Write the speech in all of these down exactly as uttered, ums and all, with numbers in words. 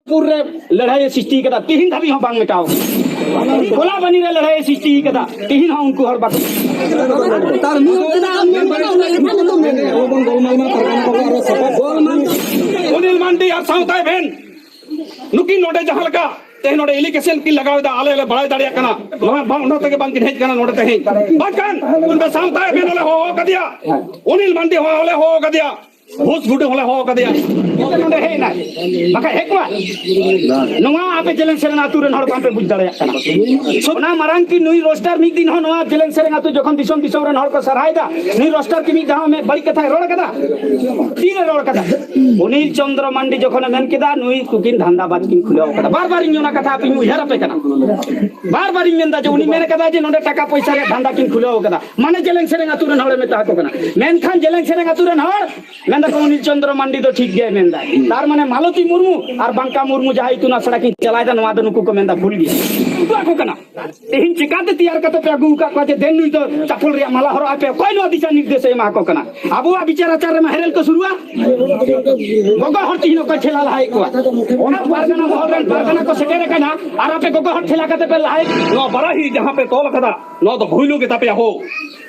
ᱯᱩᱨ ᱨᱮ ᱞᱟᱹᱲᱦᱟᱹᱭ ᱮ ᱥᱨᱤᱥᱴᱤ ᱠᱟᱫᱟ, ᱛᱤᱦᱤᱧ ᱫᱷᱟᱹᱵᱤᱡ ᱦᱚᱸ ᱵᱟᱝ ᱢᱮᱴᱟᱣ ᱠᱟᱱᱟ᱾ ᱠᱚᱞᱟᱵᱟᱱᱤ ᱨᱮ ᱞᱟᱹᱲᱦᱟᱹᱭ ᱮ ᱥᱨᱤᱥᱴᱤ ᱠᱟᱫᱟ, ᱛᱤᱦᱤᱧ ᱦᱚᱸ ᱩᱱᱠᱩ ᱦᱚᱲ ᱵᱟᱠᱚ᱾ ᱛᱟᱨ ᱢᱤᱫ ᱪᱮᱫᱟᱜ ᱟᱢ ᱢᱮᱱ ᱠᱟᱫᱟ, ᱚᱱᱟ ᱜᱮ ᱢᱮᱱ ᱫᱚ ᱢᱮᱱ᱾ ᱚᱱᱤᱞ ᱢᱟᱱᱰᱤ ᱟᱨ ᱥᱟᱶᱛᱟ ᱮᱵᱷᱮᱱ ᱱᱩᱠᱤᱱ ᱱᱚᱰᱮ ᱡᱟᱦᱟᱸ ᱞᱮᱠᱟ ᱛᱮᱦᱮᱧ ᱱᱚᱰᱮ ᱮᱞᱤᱜᱮᱥᱚᱱ ᱠᱤᱱ ᱞᱟᱜᱟᱣ ᱮᱫᱟ, ᱟᱞᱮ ᱞᱮ ᱵᱟᱲᱟᱭ ᱫᱟᱲᱮᱭᱟᱜ ᱠᱟᱱᱟ, ᱱᱚᱣᱟ ᱵᱟᱝ, ᱚᱱᱟ ᱛᱮᱜᱮ ᱵᱟᱝ ᱠᱤᱱ ᱦᱮᱡ ᱠᱟᱱᱟ ᱱᱚᱰᱮ ᱛᱮᱦᱮᱧ᱾ ᱵᱟᱝᱠᱷᱟᱱ ᱩᱱᱠᱩ ᱥᱟᱶᱛᱟ ᱮᱵᱷᱮᱱ ᱦᱚᱸᱞᱮ ᱦᱚᱦᱚ ᱠᱟᱫᱮᱭᱟ, ᱚᱱᱤᱞ ᱢᱟᱱᱰᱤ ᱦᱚᱸᱞᱮ ᱦᱚᱦᱚ ᱠᱟᱫᱮᱭᱟ, ᱵᱷᱩᱥ ᱜᱩᱰᱩ ᱦᱚᱸᱞᱮ ᱦᱚᱦᱚ ᱠᱟᱫᱮᱭᱟ, ᱱᱚᱰᱮ ᱦᱮᱡ ᱮᱱᱟᱭ, ᱵᱟᱠᱷᱟᱡ ᱦᱮᱡ ᱠᱚᱜᱼᱟ᱾ ᱱᱚᱣᱟ ᱟᱯᱮ ᱡᱮᱞᱮᱧ ᱥᱮᱨᱮᱧ ᱟᱹᱛᱩ ᱨᱮᱱ ᱦᱚᱲ ᱵᱟᱝᱯᱮ ᱵᱩᱡᱽ ᱫᱟᱲᱮᱭᱟᱜ ᱠᱟᱱᱟ᱾ ᱚᱱᱟ ᱢᱟᱨᱟᱝ ᱠᱤ ᱱᱩᱭ ᱨᱳᱥᱴᱟᱨ ᱢᱤᱫ ᱫᱤᱱ ᱦᱚᱸ ᱱᱚᱣᱟ ᱡᱮᱞᱮᱧ ᱥᱮᱨᱮᱧ ᱟᱹᱛᱩ ᱡᱚᱠᱷᱚᱱ ᱫᱤᱥᱚᱢ ᱫᱤᱥᱚᱢ ᱨᱮᱱ ᱦᱚᱲ ᱠᱚ ᱥᱟᱨᱦᱟᱭ ᱫᱟ, ᱱᱩᱭ ᱨᱳᱥᱴᱟᱨ ᱠᱤ ᱢᱤᱫ ᱫᱷᱟᱣ ᱦᱚᱸ ᱢᱤᱫ ᱵᱟᱹᱲᱤᱡ ᱠᱟᱛᱷᱟᱭ ᱨᱚᱲ ᱠᱟᱫᱟ? ᱛᱤᱨᱮ ᱨᱚᱲ ᱠᱟᱫᱟ? ᱚᱱᱤᱞ ᱪᱚᱱᱫᱨᱚ ᱢᱟᱱᱰᱤ ᱡᱚᱠᱷᱚᱱᱮ ᱢᱮᱱ ᱠᱮᱫᱟ, ᱱᱩᱭ ᱠᱩᱠᱤᱱ ᱫᱷᱟᱱᱫᱟ ᱵᱟᱡᱽ ᱠᱤᱱ ᱠᱷᱩᱞᱟᱹᱣ ᱠᱟᱫᱟ᱾ ᱵᱟᱨ ᱵᱟᱨ ᱤᱧ ᱚᱱᱟ ᱠᱟᱛᱷᱟ ᱟᱯᱮᱧ ᱩᱭᱦᱟᱹᱨ ᱟᱯᱮ ᱠᱟᱱᱟ᱾ ᱵᱟᱨ ᱵᱟᱨ ᱤᱧ ᱢᱮᱱᱫᱟ ᱡᱮ ᱩᱱᱤ ᱢᱮᱱ ᱠᱟᱫᱟ ᱡᱮ ᱱᱚᱰᱮ ᱴᱟᱠᱟ ᱯᱚᱭᱥᱟ ᱨᱮᱭᱟᱜ ᱫᱷᱟᱱᱫᱟ ᱠᱤᱱ ᱠᱷᱩᱞᱟᱹᱣ ᱠᱟᱫᱟ, ᱢᱟᱱᱮ ᱡᱮᱞᱮᱧ ᱥᱮᱨᱮᱧ ᱟᱹᱛᱩ ᱨᱮᱱ ᱦᱚᱲᱮ ᱢᱮᱛᱟ ᱠᱚ ᱠᱟᱱᱟ᱾ ᱢᱮᱱᱠᱷᱟᱱ ᱡᱮᱞᱮᱧ ᱥᱮᱨᱮᱧ ᱟᱹᱛᱩ ᱨᱮᱱ ᱦᱚᱲ ᱢᱮᱱᱫᱟ ᱠᱚ ᱚᱱᱤᱞ ᱪᱚᱱᱫᱨᱚ ᱢᱟᱱᱰᱤ ᱫᱚ ᱴᱷᱤᱠ ᱜᱮᱭ ᱢᱮᱱᱫᱟ᱾ ᱛᱟᱨ ᱢᱟᱱᱮ ᱢᱟᱞᱚᱛᱤ ᱢᱩᱨᱢᱩ ᱟᱨ ᱵᱟᱝᱠᱟ ᱢᱩᱨᱢᱩ ᱡᱟᱦᱟᱸ ᱤᱛᱩᱱ ᱟᱥᱲᱟ ᱠᱤᱱ ᱪᱟᱞᱟᱣᱮᱫᱟ, ᱱᱚᱣᱟ ᱫᱚ ᱱᱩᱠᱩ ᱠᱚ ᱢᱮᱱᱫᱟ ᱵᱷᱩᱞ ᱜᱮᱭᱟ᱾ ᱩᱫᱩᱜ ᱟᱠᱚ ᱠᱟᱱᱟ᱾ ᱛᱮᱦᱮᱧ ᱪᱤᱠᱟᱛᱮ ᱛᱮᱭᱟᱨ ᱠᱟᱛᱮ ᱯᱮ ᱟᱹᱜᱩ ᱟᱠᱟᱫ ᱠᱚᱣᱟ ᱡᱮ ᱫᱮᱱ ᱱᱩᱭ ᱫᱚ ᱪᱟᱯᱚᱞ ᱨᱮᱭᱟᱜ ᱢᱟᱞᱟ ᱦᱚᱨᱚᱜ ᱟᱭ ᱯᱮ? ᱚᱠᱚᱭ ᱱᱚᱣᱟ ᱫᱤᱥᱟ ᱱᱤᱨᱫᱮᱥ ᱮ ᱮᱢᱟ ᱠᱚ ᱠᱟᱱᱟ? ᱟᱵᱚᱣᱟᱜ ᱵᱤᱪᱟᱨ ᱟᱪᱟᱨ ᱨᱮᱢᱟ ᱦᱮᱨᱮᱞ ᱠᱚ ᱥᱩᱨᱩᱜᱼᱟ᱾ ᱜᱚᱜᱚ ᱦᱚᱲ ᱛᱤᱦᱤᱧ ᱚᱠᱚᱭ ᱴᱷᱮᱞᱟ ᱞᱟᱦᱟᱭᱮᱫ ᱠᱚᱣᱟ? ᱚᱱᱟ ᱯᱟᱨᱜᱟᱱᱟ ᱢᱚᱦᱚᱞ ᱨᱮᱱ ᱯᱟᱨᱜᱟᱱᱟ ᱠᱚ ᱥᱮᱴᱮᱨ ᱟᱠᱟᱱᱟ ᱟᱨ ᱟᱯᱮ ᱜᱚᱜᱚ ᱦᱚᱲ ᱴᱷᱮᱞᱟ ᱠᱟᱛᱮ ᱯᱮ ᱞᱟᱦᱟᱭᱮᱫ᱾ ᱱᱚᱣᱟ ᱵᱟᱨᱟᱦᱤ ᱡᱟᱦᱟᱸ ᱯᱮ ᱛᱚᱞ ᱟᱠᱟᱫᱟ, ᱱᱚᱣᱟ ᱫᱚ ᱵᱷᱩᱭᱞᱩ ᱜᱮ ᱛᱟᱯᱮᱭᱟ ᱦᱳ᱾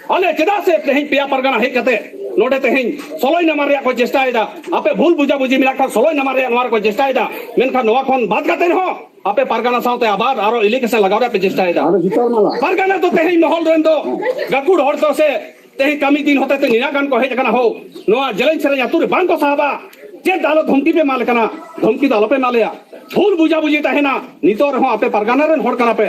ᱟᱞᱮ ᱪᱮᱫᱟᱜ ᱥᱮ ᱛᱮᱦᱮᱧ ᱯᱮᱭᱟ ᱯᱟᱨᱜᱟᱱᱟ ᱦᱮᱡ ᱠᱟᱛᱮ ᱱᱚᱰᱮ ᱛᱮᱦᱮᱧ ᱥᱚᱞᱚᱭ ᱱᱟᱢᱟ ᱨᱮᱭᱟᱜ ᱠᱚ ᱪᱮᱥᱴᱟᱭᱮᱫᱟ? ᱟᱯᱮ ᱵᱷᱩᱞ ᱵᱩᱡᱟᱵᱩᱡᱤ ᱢᱮᱱᱟᱜ ᱠᱷᱟᱱ ᱥᱚᱞᱚᱭ ᱱᱟᱢᱟ ᱨᱮᱭᱟᱜ ᱱᱚᱣᱟ ᱨᱮᱠᱚ ᱪᱮᱥᱴᱟᱭᱮᱫᱟ, ᱢᱮᱱᱠᱷᱟᱱ ᱱᱚᱣᱟ ᱠᱷᱚᱱ ᱵᱟᱫ ᱠᱟᱛᱮ ᱨᱮᱦᱚᱸ ᱟᱯᱮ ᱯᱟᱨᱜᱟᱱᱟ ᱥᱟᱶᱛᱮ ᱟᱵᱟᱨ ᱟᱨᱚ ᱮᱞᱤᱜᱮᱥᱚᱱ ᱞᱟᱜᱟᱣ ᱨᱮᱭᱟᱜ ᱯᱮ ᱪᱮᱥᱴᱟᱭᱮᱫᱟ᱾ ᱟᱨᱚ ᱡᱤᱛᱟᱹᱣ ᱢᱟᱞᱟ᱾ ᱯᱟᱨᱜᱟᱱᱟ ᱫᱚ ᱛᱮᱦᱮᱧ ᱢᱚᱦᱚᱞ ᱨᱮᱱ ᱫᱚ ᱜᱟᱹᱠᱷᱩᱲ ᱦᱚᱲ ᱫᱚ ᱥᱮ ᱛᱮᱦᱮᱧ ᱠᱟᱹᱢᱤ ᱫᱤᱱ ᱦᱚᱛᱮ ᱛᱮ ᱱᱤᱱᱟᱹᱜ ᱜᱟᱱ ᱠᱚ ᱦᱮᱡ ᱟᱠᱟᱱᱟ ᱦᱳ, ᱱᱚᱣᱟ ᱡᱮᱞᱮᱧ ᱥᱮᱨᱮᱧ ᱟᱹᱛᱩ ᱨᱮ ᱵᱟᱝ ᱠᱚ ᱥᱟᱦᱟᱵᱟ᱾ ᱪᱮᱫ ᱫᱟᱞᱚ ᱫᱷᱚᱢᱠᱤ ᱯᱮ ᱮᱢᱟ ᱞᱮ ᱠᱟᱱᱟ? ᱫᱷᱚᱢᱠᱤ ᱫᱚ ᱟᱞᱚᱯᱮ ᱮᱢᱟ ᱞᱮᱭᱟ᱾ ᱵᱷᱩᱞ ᱵᱩᱡᱟᱵᱩᱡᱤ ᱛᱟᱦᱮᱱᱟ᱾ ᱱᱤᱛᱚᱜ ᱨᱮᱦᱚᱸ ᱟᱯᱮ ᱯᱟᱨᱜᱟᱱᱟ ᱨᱮᱱ ᱦᱚᱲ ᱠᱟᱱᱟ ᱯᱮ᱾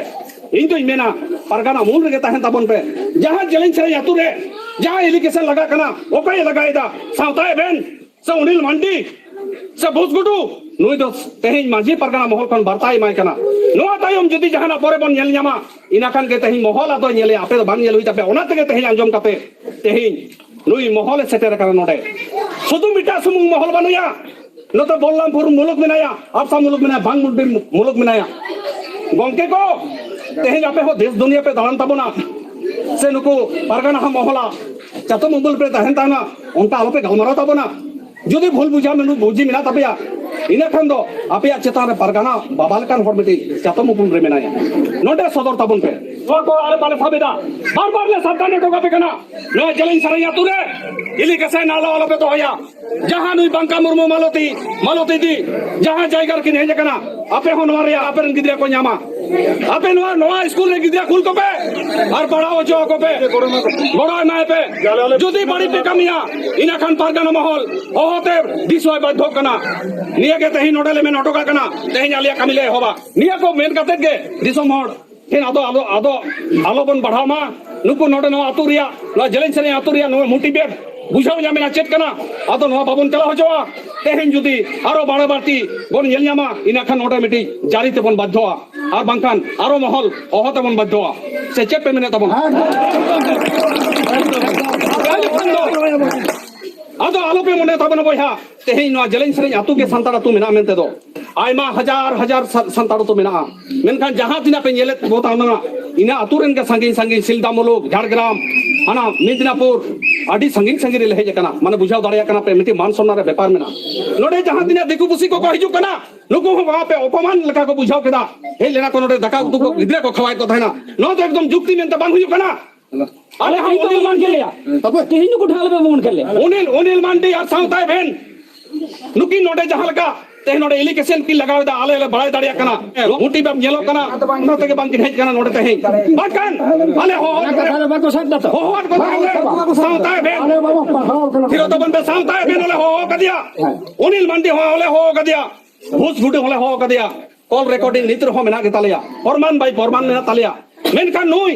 ᱤᱧ ᱫᱩᱧ ᱢᱮᱱᱟ, ᱯᱟᱨᱜᱟᱱᱟ ᱢᱩᱞ ᱨᱮᱜᱮ ᱛᱟᱦᱮᱱ ᱛᱟᱵᱚᱱ ᱯᱮ᱾ ᱡᱟᱦᱟᱸ ᱡᱮᱞᱮᱧ ᱥᱮᱨᱮᱧ ᱟᱹᱛᱩ ᱨᱮ ᱡᱟᱦᱟᱸ ᱮᱞᱤᱜᱮᱥᱚᱱ ᱞᱟᱜᱟᱜ ᱠᱟᱱᱟ, ᱚᱠᱚᱭᱮ ᱞᱟᱜᱟᱭᱮᱫᱟ? ᱥᱟᱶᱛᱟ ᱮᱵᱷᱮᱱ ᱥᱮ ᱚᱱᱤᱞ ᱢᱟᱱᱰᱤ ᱥᱮ ᱵᱷᱩᱥ ᱜᱩᱰᱩ? ᱱᱩᱭ ᱫᱚ ᱛᱮᱦᱮᱧ ᱢᱟᱹᱡᱷᱤ ᱯᱟᱨᱜᱟᱱᱟ ᱢᱚᱦᱚᱞ ᱠᱷᱚᱱ ᱵᱟᱨᱛᱟᱭ ᱮᱢᱟᱭ ᱠᱟᱱᱟ᱾ ᱱᱚᱣᱟ ᱛᱟᱭᱚᱢ ᱡᱩᱫᱤ ᱡᱟᱦᱟᱱᱟᱜ ᱯᱚᱨᱮ ᱵᱚᱱ ᱧᱮᱞ ᱧᱟᱢᱟ, ᱤᱱᱟᱹ ᱠᱷᱟᱱ ᱜᱮ ᱛᱮᱦᱮᱧ ᱢᱚᱦᱚᱞ ᱟᱫᱚ ᱧᱮᱞᱮᱭᱟ, ᱟᱯᱮ ᱫᱚ ᱵᱟᱝ ᱧᱮᱞ ᱦᱩᱭ ᱛᱟᱯᱮ᱾ ᱚᱱᱟ ᱛᱮᱜᱮ ᱛᱮᱦᱮᱧ ᱟᱸᱡᱚᱢ ᱠᱟᱛᱮ ᱛᱮᱦᱮᱧ ᱱᱩᱭ ᱢᱚᱦᱚᱞᱮ ᱥᱮᱴᱮᱨ ᱟᱠᱟᱱᱟ ᱱᱚᱰᱮ᱾ ᱥᱩᱫᱷᱩ ᱢᱤᱫᱴᱟᱝ ᱥᱩᱢᱩᱝ ᱢᱚᱦᱚᱞ ᱵᱟᱹᱱᱩᱭᱟ, ᱱᱚᱛᱮ ᱵᱚᱞᱞᱟᱢᱯᱩᱨ ᱢᱩᱞᱩᱠ ᱢᱮᱱᱟᱭᱟ, ᱟᱯᱥᱟ ᱢᱩᱞᱩᱠ ᱢᱮᱱᱟᱭᱟ, ᱵᱟᱝ ᱢᱩᱞᱩᱠ ᱢᱮᱱᱟᱭᱟ᱾ ᱜᱚᱝᱠᱮ ᱠᱚ, ᱛᱮᱦᱮᱧ ᱟᱯᱮ ᱦᱚᱸ ᱫᱮᱥ ᱫᱩᱱᱤᱭᱟᱹ ᱯᱮ ᱫᱟᱬᱟᱱ ᱛᱟᱵᱚᱱᱟ, ᱥᱮ ᱱᱩᱠᱩ ᱯᱟᱨᱜᱟᱱᱟ ᱢᱚᱦᱚᱞᱟ ᱪᱟᱛᱚᱢ ᱩᱢᱩᱞ ᱯᱮ ᱛᱟᱦᱮᱱ ᱛᱟᱦᱮᱱᱟ, ᱚᱱᱠᱟ ᱟᱞᱚᱯᱮ ᱜᱟᱞᱢᱟᱨᱟᱣ ᱛᱟᱵᱚᱱᱟ᱾ ᱡᱩᱫᱤ ᱵᱷᱩᱞ ᱵᱩᱡᱷᱟᱹᱣ ᱢᱮᱱᱟᱜ, ᱵᱩᱡᱷᱤ ᱢᱮᱱᱟᱜ ᱛᱟᱯᱮᱭᱟ, ᱤᱱᱟᱹ ᱠᱷᱟᱱ ᱫᱚ ᱟᱯᱮᱭᱟᱜ ᱪᱮᱛᱟᱱ ᱨᱮ ᱯᱟᱨᱜᱟᱱᱟ ᱵᱟᱵᱟ ᱞᱮᱠᱟᱱ ᱦᱚᱲ ᱢᱤᱫᱴᱤᱡ ᱪᱟᱛᱚᱢ ᱩᱯᱩᱞ ᱨᱮ ᱢᱮᱱᱟᱭᱟ᱾ ᱱᱚᱰᱮ ᱥᱚᱫᱚᱨ ᱛᱟᱵᱚᱱ ᱯᱮ᱾ ᱱᱚᱣᱟ ᱠᱚ ᱟᱞᱮ ᱵᱟᱞᱮ ᱥᱟᱵ ᱮᱫᱟ, ᱵᱟᱨ ᱵᱟᱨ ᱞᱮ ᱥᱟᱵᱫᱷᱟᱱ ᱦᱚᱴᱚ ᱠᱟᱯᱮ ᱠᱟᱱᱟ᱾ ᱱᱚᱣᱟ ᱡᱮᱞᱮᱧ ᱥᱟᱨᱟᱧ ᱟᱹᱛᱩ ᱨᱮ ᱤᱞᱤ ᱠᱟᱥᱮ ᱱᱟᱞᱟ ᱟᱞᱚ ᱯᱮ ᱫᱚᱦᱚᱭᱟ᱾ ᱡᱟᱦᱟᱸ ᱱᱩᱭ ᱵᱟᱝᱠᱟ ᱢᱩᱨᱢᱩ ᱢᱟᱞᱚᱛᱤ, ᱢᱟᱞᱚᱛᱤ ᱫᱤ, ᱡᱟᱦᱟᱸ ᱡᱟᱭᱜᱟ ᱨᱮᱠᱤᱱ ᱦᱮᱡ ᱟᱠᱟᱱᱟ, ᱟᱯᱮ ᱦᱚᱸ ᱱᱚᱣᱟ ᱨᱮᱭᱟᱜ ᱟᱯᱮ ᱨᱮᱱ ᱜᱤᱫᱽᱨᱟᱹ ᱠᱚ ᱧᱟᱢᱟ᱾ ᱟᱯᱮ ᱱᱚᱣᱟ, ᱱᱚᱣᱟ ᱥᱠᱩᱞ ᱨᱮ ᱜᱤᱫᱽᱨᱟᱹ ᱠᱩᱞ ᱠᱚᱯᱮ ᱟᱨ ᱯᱟᱲᱦᱟᱣ ᱦᱚᱪᱚ ᱟᱠᱚ ᱯᱮ, ᱜᱚᱲᱚ ᱮᱢᱟᱭ ᱯᱮ᱾ ᱡᱩᱫᱤ ᱵᱟᱹᱲᱤᱡ ᱯᱮ ᱠᱟᱹᱢᱤᱭᱟ, ᱤᱱᱟᱹ ᱠᱷᱟᱱ ᱯᱟᱨᱜᱟᱱᱟ ᱢᱚᱦᱚᱞ ᱦᱚᱦᱚᱛᱮ ᱫᱤᱥ ᱦᱚᱸᱭ ᱵᱟᱫᱽᱫᱷᱚᱜ ᱠᱟᱱᱟ᱾ ᱱᱤᱭᱟᱹ ᱜᱮ ᱛᱮᱦᱮᱧ ᱱᱚᱰᱮ ᱞᱮ ᱢᱮᱱ ᱦᱚᱴᱚ ᱠᱟᱜ ᱠᱟᱱᱟ, ᱛᱮᱦᱮᱧ ᱟᱞᱮᱭᱟᱜ ᱠᱟᱹᱢᱤ ᱞᱮ ᱮᱦᱚᱵᱟ᱾ ᱱᱤᱭᱟᱹ ᱠᱚ ᱢᱮᱱ ᱠᱟᱛᱮ ᱜᱮ ᱫᱤᱥᱚᱢ ᱦᱚᱲ ᱴᱷᱮᱱ ᱟᱫᱚ, ᱟᱫᱚ, ᱟᱫᱚ ᱟᱞᱚ ᱵᱚᱱ ᱵᱟᱲᱦᱟᱣ ᱢᱟ᱾ ᱱᱩᱠᱩ ᱱᱚᱰᱮ ᱱᱚᱣᱟ ᱟᱹᱛᱩ ᱨᱮᱭᱟᱜ, ᱱᱚᱣᱟ ᱡᱮᱞᱮᱧ ᱥᱮᱨᱮᱧ ᱟᱹᱛᱩ ᱨᱮᱭᱟᱜ ᱱᱚᱣᱟ ᱢᱳᱴᱤᱵᱷᱮᱴ ᱵᱩᱡᱷᱟᱹᱣ ᱧᱟᱢ ᱮᱱᱟ ᱪᱮᱫ ᱠᱟᱱᱟ, ᱟᱫᱚ ᱱᱚᱣᱟ ᱵᱟᱵᱚᱱ ᱪᱟᱞᱟᱣ ᱦᱚᱪᱚᱣᱟᱜᱼᱟ᱾ ᱛᱮᱦᱮᱧ ᱡᱩᱫᱤ ᱟᱨᱚ ᱵᱟᱲᱮ ᱵᱟᱹᱲᱛᱤ ᱵᱚᱱ ᱧᱮᱞ ᱧᱟᱢᱟ, ᱤᱱᱟᱹ ᱠᱷᱟᱱ ᱱᱚᱰᱮ ᱢᱤᱫᱴᱤᱡ ᱡᱟᱹᱨᱤ ᱛᱮᱵᱚᱱ ᱵᱟᱫᱽᱫᱷᱚᱜᱼᱟ, ᱟᱨ ᱵᱟᱝᱠᱷᱟᱱ ᱟᱨᱚ ᱢᱚᱦᱚᱞ ᱦᱚᱦᱚ ᱛᱮᱵᱚᱱ ᱵᱟᱫᱽᱫᱷᱚᱜᱼᱟ᱾ ᱥᱮ ᱪᱮᱫ ᱯᱮ ᱢᱮᱱᱮᱫ ᱛᱟᱵᱚᱱᱟ? ᱟᱫᱚ ᱟᱞᱚᱯᱮ ᱢᱚᱱᱮ ᱛᱟᱵᱚᱱᱟ ᱵᱚᱭᱦᱟ, ᱛᱮᱦᱮᱧ ᱱᱚᱣᱟ ᱡᱮᱞᱮᱧ ᱥᱮᱨᱮᱧ ᱟᱹᱛᱩ ᱜᱮ ᱥᱟᱱᱛᱟᱲ ᱟᱹᱛᱩ ᱢᱮᱱᱟᱜᱼᱟ ᱢᱮᱱᱛᱮ ᱫᱚ᱾ ᱟᱭᱢᱟ ᱦᱟᱡᱟᱨ ᱦᱟᱡᱟᱨ ᱥᱟ-, ᱥᱟᱱᱛᱟᱲ ᱟᱹᱛᱩ ᱢᱮᱱᱟᱜᱼᱟ, ᱢᱮᱱᱠᱷᱟᱱ ᱡᱟᱦᱟᱸ ᱛᱤᱱᱟᱹᱜ ᱯᱮ ᱧᱮᱞᱮᱫ ᱵᱚ ᱛᱟᱵᱚᱱᱟ, ᱤᱱᱟᱹ ᱟᱹᱛᱩ ᱨᱮᱱ ᱜᱮ ᱥᱟᱺᱜᱤᱧ ᱥᱟᱺᱜᱤᱧ, ᱥᱤᱞᱫᱟ ᱢᱩᱞᱩᱠ, ᱡᱷᱟᱲᱜᱨᱟᱢ, ᱦᱟᱱᱟ ᱢᱮᱫᱽᱱᱟᱯᱩᱨ, ᱟᱹᱰᱤ ᱥᱟᱺᱜᱤᱧ ᱥᱟᱺᱜᱤᱧ ᱨᱮᱞᱮ ᱦᱮᱡ ᱟᱠᱟᱱᱟ᱾ ᱢᱟᱱᱮ ᱵᱩᱡᱷᱟᱹᱣ ᱫᱟᱲᱮᱭᱟᱜ ᱠᱟᱱᱟ ᱯᱮ, ᱢᱤᱫᱴᱤᱡ ᱢᱟᱱ ᱥᱚᱱᱢᱟᱱ ᱨᱮ ᱵᱮᱯᱟᱨ ᱢᱮᱱᱟᱜᱼᱟ᱾ ᱱᱚᱰᱮ ᱡᱟᱦᱟᱸ ᱛᱤᱱᱟᱹᱜ ᱫᱤᱠᱩ ᱯᱩᱥᱤ ᱠᱚᱠᱚ ᱦᱤᱡᱩᱜ ᱠᱟᱱᱟ, ᱱᱩᱠᱩ ᱦᱚᱸ ᱟᱯᱮ ᱚᱯᱚᱢᱟᱱ ᱞᱮᱠᱟ ᱠᱚ ᱵᱩᱡᱷᱟᱹᱣ ᱠᱮᱫᱟ᱾ ᱦᱮᱡ ᱞᱮᱱᱟ ᱠᱚ ᱱᱚᱰᱮ, ᱫᱟᱠᱟ ᱩᱛᱩ ᱠᱚ ᱜᱤᱫᱽᱨᱟᱹ ᱠᱚ ᱠᱷᱟᱣᱟᱭᱮᱫ ᱠᱚ ᱛᱟᱦᱮᱱᱟ᱾ ᱱᱚᱣᱟ ᱫᱚ ᱮᱠᱫᱚᱢ ᱡᱩᱠᱛᱤ ᱢᱮᱱᱛᱮ ᱵᱟᱝ ᱦᱩᱭᱩᱜ ᱠᱟᱱᱟ᱾ ᱟᱞᱮ ᱦᱚᱸ ᱛᱮᱦᱮᱧ ᱫᱚ ᱚᱱᱤᱞ ᱵᱟᱵᱚᱱ ᱢᱟᱱᱰᱤ, ᱠᱷᱮᱞ ᱞᱮᱭᱟ᱾ ᱛᱟᱯᱚᱨ? ᱛᱮᱦᱮᱧ ᱫᱚ ᱠᱚᱴᱷᱟ ᱟᱞᱮ ᱵᱟᱵᱚᱱ ᱠᱷᱮᱞ ᱞᱮᱭᱟ᱾ ᱚᱱᱤᱞ, ᱚᱱᱤᱞ ᱢᱟᱱᱰᱤ ᱟᱨ ᱥᱟᱶᱛᱟ ᱮᱵᱷᱮᱱ, ᱱᱩᱠᱤᱱ ᱱᱚᱰᱮ ᱡᱟᱦᱟᱸ ᱞᱮᱠᱟ ᱛᱮᱦᱮᱧ ᱱᱚᱰᱮ ᱮᱞᱤᱜᱮᱥᱚᱱ ᱠᱤᱱ ᱞᱟᱜᱟᱣ ᱮᱫᱟ, ᱟᱞᱮ ᱞᱮ ᱵᱟᱲᱟᱭ ᱫᱟᱲᱮᱭᱟᱜ ᱠᱟᱱᱟ᱾ ᱢᱩᱴᱤ ᱵᱟᱝ ᱧᱮᱞᱚᱜ ᱠᱟᱱᱟ, ᱚᱱᱟ ᱛᱮᱜᱮ ᱵᱟᱝ ᱠᱤᱱ ᱦᱮᱡ ᱠᱟᱱᱟ ᱱᱚᱰᱮ ᱛᱮᱦᱮᱧ᱾ ᱵᱟᱝᱠᱷᱟᱱ ᱟᱞᱮ ᱦᱚᱦᱚ ᱚᱱᱟ ᱠᱟᱛᱷᱟ ᱫᱚ ᱵᱟᱠᱚ ᱥᱟᱵ ᱫᱟ ᱛᱚ? ᱦᱚᱦᱚ ᱟᱠᱚ ᱠᱟᱱᱟ ᱞᱮ᱾ ᱥᱟᱶᱛᱟ ᱮᱵᱷᱮᱱ᱾ ᱟᱞᱮ ᱵᱟᱵᱚ ᱯᱟᱲᱦᱟᱣ ᱠᱟᱱᱟ᱾ ᱛᱷᱤᱨᱚᱜ ᱛᱟᱵᱚᱱ ᱯᱮ, ᱥᱟᱶᱛᱟ ᱮᱵᱷᱮᱱ ᱦᱚᱸᱞᱮ ᱦᱚᱦᱚ ᱟᱠᱟᱫᱮᱭᱟ᱾ ᱦᱮᱸ᱾ ᱚᱱᱤᱞ ᱢᱟᱱᱰᱤ ᱦᱚᱸ ᱦᱚᱸᱞᱮ ᱦᱚᱦᱚ ᱟᱠᱟᱫᱮᱭᱟ᱾ ᱵᱷᱩᱥ ᱜᱷᱩᱴᱩ ᱦᱚᱸᱞᱮ ᱦᱚᱦᱚ ᱟᱠᱟᱫᱮᱭᱟ᱾ ᱠᱚᱞ ᱨᱮᱠᱚᱨᱰᱤᱝ ᱱᱤᱛ ᱨᱮᱦᱚᱸ ᱢᱮᱱᱟᱜ ᱜᱮᱛᱟᱞᱮᱭᱟ, ᱯᱨᱚᱢᱟᱱ ᱵᱟᱭ ᱯᱨᱚᱢᱟᱱ ᱢᱮᱱᱟᱜ ᱛᱟᱞᱮᱭᱟ᱾ ᱢᱮᱱᱠᱷᱟᱱ ᱱᱩᱭ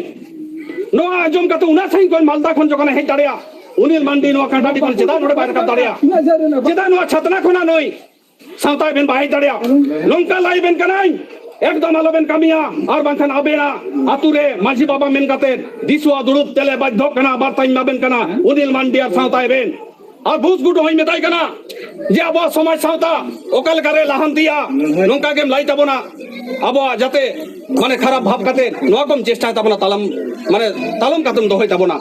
ᱱᱚᱣᱟ ᱟᱸᱡᱚᱢ ᱠᱟᱛᱮ ᱩᱱᱟᱹᱜ ᱥᱟᱺᱜᱤᱧ ᱠᱷᱚᱱ ᱢᱟᱞᱫᱟ ᱠᱷᱚᱱ ᱡᱚᱠᱷᱚᱱᱮ ᱦᱮᱡ ᱫᱟᱲᱮᱭᱟᱜᱼᱟ, ᱚᱱᱤᱞ ᱢᱟᱱᱰᱤ ᱱᱚᱣᱟ ᱠᱟᱸᱰᱟ ᱰᱤ ᱠᱷᱚᱱ ᱪᱮᱫᱟᱜ ᱱᱚᱰᱮ ᱵᱟᱭ ᱨᱟᱠᱟᱵ ᱫᱟᱲᱮᱭᱟᱜᱼᱟ? ᱪᱮᱫᱟᱜ ᱱᱚᱣᱟ ᱪᱷᱟᱛᱱᱟ ᱠᱷᱚᱱᱟᱜ ᱱᱩᱭ ᱥᱟᱶᱛᱟ ᱵᱮᱱ ᱵᱟᱭ ᱦᱮᱡ ᱫᱟᱲᱮᱭᱟᱜᱼᱟ? ᱱᱚᱝᱠᱟ ᱞᱟᱹᱭ ᱵᱮᱱ ᱠᱟᱱᱟᱹᱧ, ᱮᱠᱫᱚᱢ ᱟᱞᱚ ᱵᱮᱱ ᱠᱟᱹᱢᱤᱭᱟ, ᱟᱨ ᱵᱟᱝᱠᱷᱟᱱ ᱟᱵᱮᱱᱟᱜ ᱟᱹᱛᱩ ᱨᱮ ᱢᱟᱹᱡᱷᱤ ᱵᱟᱵᱟ ᱢᱮᱱ ᱠᱟᱛᱮ ᱫᱤᱥᱩᱣᱟ ᱫᱩᱲᱩᱵ ᱛᱮᱞᱮ ᱵᱟᱫᱽᱫᱷᱚᱜ ᱠᱟᱱᱟ, ᱵᱟᱨᱛᱟᱧ ᱮᱢᱟ ᱵᱮᱱ ᱠᱟᱱᱟ, ᱚᱱᱤᱞ ᱢᱟᱱᱰᱤ ᱟᱨ ᱥᱟᱶᱛᱟ ᱵᱮᱱ᱾ ᱟᱨ ᱵᱷᱩᱥ ᱜᱩᱰᱩ ᱦᱚᱸᱧ ᱢᱮᱛᱟᱭ ᱠᱟᱱᱟ ᱡᱮ ᱟᱵᱚᱣᱟᱜ ᱥᱚᱢᱟᱡᱽ ᱥᱟᱶᱛᱟ ᱚᱠᱟ ᱞᱮᱠᱟᱨᱮ ᱞᱟᱦᱟᱱᱛᱤᱭᱟ, ᱱᱚᱝᱠᱟ ᱜᱮᱢ ᱞᱟᱹᱭ ᱛᱟᱵᱚᱱᱟ᱾ ᱟᱵᱚᱣᱟᱜ ᱡᱟᱛᱮ ᱢᱟᱱᱮ ᱠᱷᱟᱨᱟᱯ ᱵᱷᱟᱵᱽ ᱠᱟᱛᱮ ᱱᱚᱣᱟ ᱠᱚᱢ ᱪᱮᱥᱴᱟᱭ ᱛᱟᱵᱚᱱᱟ, ᱛᱟᱞᱟᱢ ᱢᱟᱱᱮ ᱛᱟᱞᱚᱢ ᱠᱟᱛᱮᱢ ᱫᱚᱦᱚᱭ ᱛᱟᱵᱚᱱᱟ᱾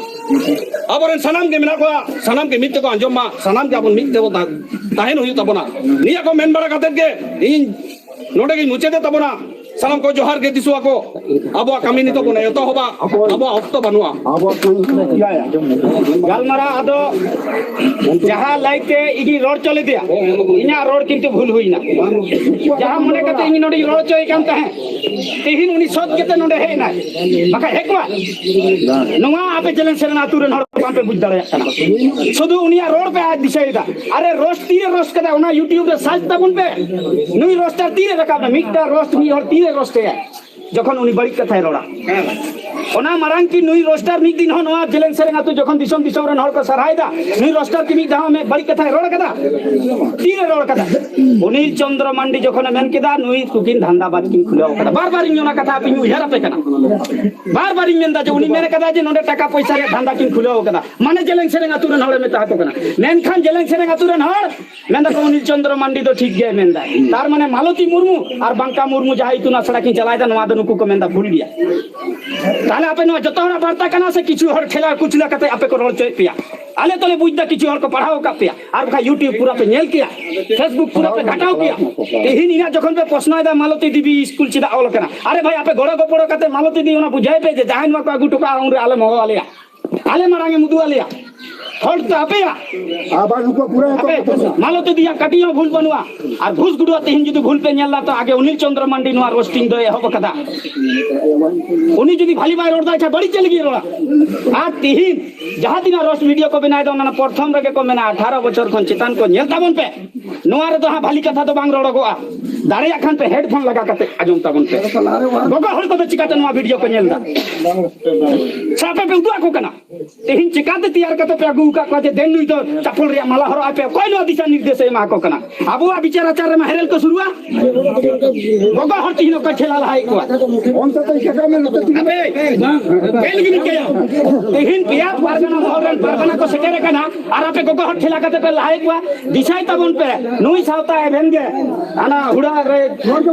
ᱟᱵᱚᱨᱮᱱ ᱥᱟᱱᱟᱢ ᱜᱮ ᱢᱮᱱᱟᱜ ᱠᱚᱣᱟ, ᱥᱟᱱᱟᱢ ᱜᱮ ᱢᱤᱫ ᱛᱮᱠᱚ ᱟᱸᱡᱚᱢ ᱢᱟ, ᱥᱟᱱᱟᱢ ᱜᱮ ᱟᱵᱚ ᱢᱤᱫ ᱛᱮᱵᱚ ᱛᱟ-, ᱛᱟᱦᱮᱱ ᱦᱩᱭᱩᱜ ᱛᱟᱵᱚᱱᱟ᱾ ᱱᱤᱭᱟᱹ ᱠᱚ ᱢᱮᱱ ᱵᱟᱲᱟ ᱠᱟᱛᱮ ᱜᱮ ᱤᱧ ᱱᱚᱰᱮ ᱜᱤᱧ ᱢᱩᱪᱟᱹᱫᱮᱫ ᱛᱟᱵᱚᱱᱟ᱾ ᱥᱟᱱᱟᱢ ᱠᱚ ᱡᱚᱦᱟᱨ ᱜᱮ ᱫᱤᱥᱩᱣᱟ ᱠᱚ᱾ ᱟᱵᱚᱣᱟᱜ ᱠᱟᱹᱢᱤ ᱱᱤᱛᱚᱜ ᱵᱚᱱ ᱮᱛᱚᱦᱚᱵᱟ, ᱟᱵᱚᱣᱟᱜ ᱚᱠᱛᱚ ᱵᱟᱹᱱᱩᱜᱼᱟ᱾ ᱟᱵᱚᱣᱟᱜ ᱠᱟᱹᱢᱤ ᱤᱭᱟᱹᱭᱟ᱾ ᱜᱟᱞᱢᱟᱨᱟᱣ ᱟᱫᱚ ᱡᱟᱦᱟᱸ ᱞᱟᱹᱭ ᱛᱮ ᱤᱧᱤᱧ ᱨᱚᱲ ᱦᱚᱪᱚ ᱞᱮᱫᱮᱭᱟ, ᱤᱧᱟᱹᱜ ᱨᱚᱲ ᱠᱤᱱᱛᱩ ᱵᱷᱩᱞ ᱦᱩᱭᱱᱟ᱾ ᱡᱟᱦᱟᱸ ᱢᱚᱱᱮ ᱠᱟᱛᱮ ᱤᱧ ᱱᱚᱰᱮᱧ ᱨᱚᱲ ᱦᱚᱪᱚᱭᱮ ᱠᱟᱱ ᱛᱟᱦᱮᱸᱫ, ᱛᱮᱦᱮᱧ ᱩᱱᱤ ᱥᱚᱛ ᱠᱟᱛᱮ ᱱᱚᱰᱮ ᱦᱮᱡ ᱮᱱᱟᱭ, ᱵᱟᱠᱷᱟᱡ ᱦᱮᱡ ᱠᱚᱜᱼᱟ? ᱱᱚᱣᱟ ᱟᱯᱮ ᱡᱮᱞᱮᱧ ᱥᱮᱨᱮᱧ ᱟᱹᱛᱩ ᱨᱮᱱ ᱦᱚᱲ ᱵᱟᱝᱯᱮ ᱵᱩᱡᱽ ᱫᱟᱲᱮᱭᱟᱜ ᱠᱟᱱᱟ᱾ ᱥᱩᱫᱷᱩ ᱩᱱᱤᱭᱟᱜ ᱨᱚᱲ ᱯᱮ ᱟᱡ ᱫᱤᱥᱟᱹᱭᱮᱫᱟ᱾ ᱟᱨᱮ ᱨᱳᱥᱴ ᱛᱤᱨᱮ ᱨᱳᱥᱴ ᱠᱟᱫᱟ, ᱚᱱᱟ YouTube ᱨᱮ ᱥᱟᱨᱪ ᱛᱟᱵᱚᱱ ᱯᱮ᱾ ᱱᱩᱭ ᱨᱳᱥᱴᱟᱨ ᱛᱤᱨᱮ ᱨᱟᱠᱟᱵ ᱮᱱᱟ? ᱢᱤᱫᱴᱟᱝ ᱨᱳᱥᱴ ᱢᱤᱫ ᱦᱚᱲ ᱛᱤᱨᱮ ᱨᱳᱥᱴ ᱮᱭᱟᱭ? ᱡᱚᱠᱷᱚᱱ ᱩᱱᱤ ᱵᱟᱹᱲᱤᱡ ᱠᱟᱛᱷᱟᱭ ᱨᱚᱲᱟ᱾ ᱚᱱᱟ ᱢᱟᱲᱟᱝ ᱠᱤ ᱱᱩᱭ ᱨᱳᱥᱴᱟᱨ ᱢᱤᱫ ᱫᱤᱱ ᱦᱚᱸ ᱱᱚᱣᱟ ᱡᱮᱞᱮᱧ ᱥᱮᱨᱮᱧ ᱟᱹᱛᱩ ᱡᱚᱠᱷᱚᱱ ᱫᱤᱥᱚᱢ ᱫᱤᱥᱚᱢ ᱨᱮᱱ ᱦᱚᱲ ᱠᱚ ᱥᱟᱨᱦᱟᱭᱮᱫᱟ, ᱱᱩᱭ ᱨᱳᱥᱴᱟᱨ ᱠᱤ ᱢᱤᱫ ᱫᱷᱟᱣ ᱦᱚᱸ ᱵᱟᱹᱲᱤᱡ ᱠᱟᱛᱷᱟᱭ ᱨᱚᱲ ᱠᱟᱫᱟ? ᱛᱤᱨᱮ ᱨᱚᱲ ᱠᱟᱫᱟ? ᱚᱱᱤᱞ ᱪᱚᱱᱫᱨᱚ ᱢᱟᱱᱰᱤ ᱡᱚᱠᱷᱚᱱᱮ ᱢᱮᱱ ᱠᱮᱫᱟ, ᱱᱩᱭ ᱠᱩᱠᱤᱱ ᱫᱷᱟᱱᱫᱟ ᱵᱟᱡᱽ ᱠᱤᱱ ᱠᱷᱩᱞᱟᱹᱣ ᱠᱟᱫᱟ᱾ ᱵᱟᱨ ᱵᱟᱨ ᱤᱧ ᱚᱱᱟ ᱠᱟᱛᱷᱟ ᱟᱯᱮᱧ ᱩᱭᱦᱟᱹᱨ ᱟᱯᱮ ᱠᱟᱱᱟ᱾ ᱵᱟᱨ ᱵᱟᱨ ᱤᱧ ᱢᱮᱱᱫᱟ ᱡᱮ ᱩᱱᱤ ᱢᱮᱱ ᱠᱟᱫᱟ ᱡᱮ ᱱᱚᱰᱮ ᱴᱟᱠᱟ ᱯᱚᱭᱥᱟ ᱨᱮᱭᱟᱜ ᱫᱷᱟᱱᱫᱟ ᱠᱤᱱ ᱠᱷᱩᱞᱟᱹᱣ ᱠᱟᱫᱟ, ᱢᱟᱱᱮ ᱡᱮᱞᱮᱧ ᱥᱮᱨᱮᱧ ᱟᱹᱛᱩ ᱨᱮᱱ ᱦᱚᱲᱮ ᱢᱮᱛᱟ ᱟᱠᱚ ᱠᱟᱱᱟ᱾ ᱢᱮᱱᱠᱷᱟᱱ ᱡᱮᱞᱮᱧ ᱥᱮᱨᱮᱧ ᱟᱹᱛᱩ ᱨᱮᱱ ᱦᱚᱲ ᱢᱮᱱᱫᱟ ᱠᱚ ᱚᱱᱤᱞ ᱪᱚᱱᱫᱨᱚ ᱢᱟᱱᱰᱤ ᱫᱚ ᱴᱷᱤᱠ ᱜᱮᱭ ᱢᱮᱱᱫᱟ᱾ ᱛᱟᱨ ᱢᱟᱱᱮ ᱢᱟᱞᱚᱛᱤ ᱢᱩᱨᱢᱩ ᱟᱨ ᱵᱟᱝᱠᱟ ᱢᱩᱨᱢᱩ ᱡᱟᱦᱟᱸ ᱤᱛᱩᱱ ᱟᱥᱲᱟ ᱠᱤᱱ ᱪᱟᱞᱟᱣᱮᱫᱟ, ᱱᱚᱣᱟ ᱫᱚ ᱱᱩᱠᱩ ᱠᱚ ᱢᱮᱱᱫᱟ ᱵᱷᱩᱞ ᱜᱮᱭᱟ᱾ ᱛᱟᱦᱞᱮ ᱟᱯᱮ ᱱᱚᱣᱟ ᱡᱚᱛᱚ ᱦᱚᱲᱟᱜ ᱵᱟᱨᱛᱟ ᱠᱟᱱᱟ ᱥᱮ ᱠᱤᱪᱷᱩ ᱦᱚᱲ ᱴᱷᱮᱞᱟ ᱠᱩᱪᱞᱟ ᱠᱟᱛᱮ ᱟᱯᱮ ᱠᱚ ᱨᱚᱲ ᱦᱚᱪᱚᱭᱮᱫ ᱯᱮᱭᱟ? ᱟᱞᱮ ᱛᱚᱞᱮ ᱵᱩᱡᱽ ᱫᱟ, ᱠᱤᱪᱷᱩ ᱦᱚᱲ ᱠᱚ ᱯᱟᱲᱦᱟᱣ ᱟᱠᱟᱫ ᱯᱮᱭᱟ, ᱟᱨ ᱵᱟᱠᱷᱟᱡ YouTube ᱯᱩᱨᱟᱹ ᱯᱮ ᱧᱮᱞ ᱠᱮᱭᱟ, Facebook ᱯᱩᱨᱟᱹ ᱯᱮ ᱜᱷᱟᱴᱟᱣ ᱠᱮᱭᱟ᱾ ᱛᱮᱦᱮᱧ ᱤᱧᱟᱹᱜ ᱡᱚᱠᱷᱚᱱ ᱯᱮ ᱯᱨᱚᱥᱱᱚᱭᱮᱫᱟ ᱢᱟᱞᱚᱛᱤ ᱫᱮᱵᱤ ᱥᱠᱩᱞ ᱪᱮᱫᱟᱜ ᱚᱞ ᱠᱟᱱᱟ, ᱟᱨᱮ ᱵᱷᱟᱭ ᱟᱯᱮ ᱜᱚᱲᱚ ᱜᱚᱯᱚᱲᱚ ᱠᱟᱛᱮ ᱢᱟᱞᱚᱛᱤ ᱫᱮᱵᱤ ᱚᱱᱟ ᱵᱩᱡᱷᱟᱹᱣ ᱯᱮ ᱡᱮ ᱡᱟᱦᱟᱸᱭ ᱱᱚᱣᱟ ᱠᱚ ᱟᱹᱜᱩ ᱦᱚᱴᱚ ᱠᱟᱜᱼᱟ ᱩᱱᱨᱮ ᱟᱞᱮᱢ ᱦᱚᱦᱚ ᱟᱞᱮᱭᱟ, ᱟᱞᱮ ᱢᱟᱲᱟᱝ ᱮᱢ ᱩᱫᱩᱜ ᱟᱞᱮᱭᱟ᱾ ᱦᱚᱲ ᱫᱚ ᱟᱯᱮᱭᱟᱜ ᱟᱵᱟᱨ ᱩᱱᱠᱩ ᱯᱩᱨᱟᱹ ᱟᱯᱮ ᱢᱟᱞᱚᱛᱤ ᱫᱮᱵᱤᱭᱟᱜ ᱠᱟᱹᱴᱤᱡ ᱦᱚᱸ ᱵᱷᱩᱞ ᱵᱟᱹᱱᱩᱜᱼᱟ᱾ ᱟᱨ ᱵᱷᱩᱥ ᱜᱩᱰᱩᱣᱟᱜ ᱛᱮᱦᱮᱧ ᱡᱩᱫᱤ ᱵᱷᱩᱞ ᱯᱮ ᱧᱮᱞ ᱫᱟ ᱛᱚ ᱟᱜᱮ ᱚᱱᱤᱞ ᱪᱚᱱᱫᱨᱚ ᱢᱟᱱᱰᱤ ᱱᱚᱣᱟ ᱨᱳᱥᱴᱤᱝ ᱫᱚᱭ ᱮᱦᱚᱵ ᱟᱠᱟᱫᱟ᱾ ᱩᱱᱤ ᱡᱩᱫᱤ ᱵᱷᱟᱞᱤ ᱵᱟᱭ ᱨᱚᱲ ᱫᱟ, ᱟᱪᱪᱷᱟ ᱵᱟᱹᱲᱤᱡ ᱪᱮᱫ ᱞᱟᱹᱜᱤᱫ ᱨᱚᱲᱟ? ᱟᱨ ᱛᱤᱦᱤᱧ ᱡᱟᱦᱟᱸ ᱛᱤᱱᱟᱹᱜ ᱨᱳᱥᱴ ᱵᱷᱤᱰᱤᱭᱳ ᱠᱚ ᱵᱮᱱᱟᱣ ᱮᱫᱟ, ᱚᱱᱟ ᱯᱨᱚᱛᱷᱚᱢ ᱨᱮᱜᱮ ᱠᱚ ᱢᱮᱱᱟ ᱟᱴᱷᱟᱨᱚ ᱵᱚᱪᱷᱚᱨ ᱠᱷᱚᱱ ᱪᱮᱛᱟᱱ ᱠᱚ ᱧᱮᱞ ᱛᱟᱵᱚᱱ ᱯᱮ᱾ ᱱᱚᱣᱟ ᱨᱮᱫᱚ ᱦᱟᱸᱜ ᱵᱷᱟᱞᱤ ᱠᱟᱛᱷᱟ ᱫᱚ ᱵᱟᱝ ᱨᱚᱲᱚᱜᱚᱜᱼᱟ᱾ ᱫᱟᱲᱮᱭᱟᱜ ᱠᱷᱟᱱ ᱯᱮ ᱦᱮᱰᱯᱷᱳᱱ ᱞᱟᱜᱟ ᱠᱟᱛᱮ ᱟᱸᱡᱚᱢ ᱛᱟᱵᱚᱱ ᱯᱮ᱾ ᱜᱚᱜᱚ ᱦᱚᱲ ᱠᱚᱫᱚ ᱪᱤᱠᱟᱛᱮ ᱱᱚᱣᱟ ᱵᱷᱤᱰᱤᱭᱳ ᱠᱚ ᱧᱮᱞ ᱫᱟ? ᱥᱮ ᱟᱯᱮ ᱯᱮ ᱩᱫᱩᱜ ᱟᱠᱚ ᱠᱟᱱᱟ? ᱛᱮᱦᱮᱧ ᱪᱤᱠᱟᱛᱮ ᱛᱮᱭᱟᱨ ᱠᱟᱛᱮ ᱯᱮ ᱟᱹᱜᱩ ᱟᱠᱟᱫ ᱠᱚᱣᱟ ᱡᱮ ᱫᱮᱱ ᱱᱩᱭ ᱫᱚ ᱪᱟᱯᱚᱞ ᱨᱮᱭᱟᱜ ᱢᱟᱞᱟ ᱦᱚᱨᱚᱜ ᱟᱭ ᱯᱮ? ᱚᱠᱚᱭ ᱱᱚᱣᱟ ᱫᱤᱥᱟ ᱱᱤᱨᱫᱮᱥ ᱮ ᱮᱢᱟ ᱠᱚ ᱠᱟᱱᱟ? ᱟᱵᱚᱣᱟᱜ ᱵᱤᱪᱟᱨ ᱟᱪᱟᱨ ᱨᱮᱢᱟ ᱦᱮᱨᱮᱞ ᱠᱚ ᱥᱩᱨᱩᱜᱼᱟ᱾ ᱜᱚᱜᱚ ᱦᱚᱲ ᱛᱤᱦᱤᱧ ᱚᱠᱚᱭ ᱴᱷᱮᱞᱟ ᱞᱟᱦᱟᱭᱮᱫ ᱠᱚᱣᱟ? ᱚᱱᱛᱮ ᱛᱚ ᱪᱮᱠᱟ ᱢᱮᱱ ᱠᱟᱛᱮ ᱟᱯᱮ ᱵᱮᱞ ᱜᱮ ᱱᱤᱝᱠᱟᱹᱭᱟ᱾ ᱛᱤᱦᱤᱧ ᱯᱮᱭᱟ ᱯᱟᱨᱜᱟᱱᱟ ᱢᱚᱦᱚᱞ ᱨᱮᱱ ᱯᱟᱨᱜᱟᱱᱟ ᱠᱚ ᱥᱮᱴᱮᱨ ᱟᱠᱟᱱᱟ, ᱟᱨ ᱟᱯᱮ ᱜᱚᱜᱚ ᱦᱚᱲ ᱴᱷᱮᱞᱟ ᱠᱟᱛᱮ ᱯᱮ ᱞᱟᱦᱟᱭᱮᱫ ᱠᱚᱣᱟ᱾ ᱫᱤᱥᱟᱹᱭ ᱛᱟᱵᱚᱱ ᱯᱮ, ᱱᱩᱭ ᱥᱟᱶᱛᱟ ᱮᱵᱷᱮᱱ ᱜᱮ ᱦᱟᱱᱟ ᱦᱩᱲᱟ ᱨᱮ,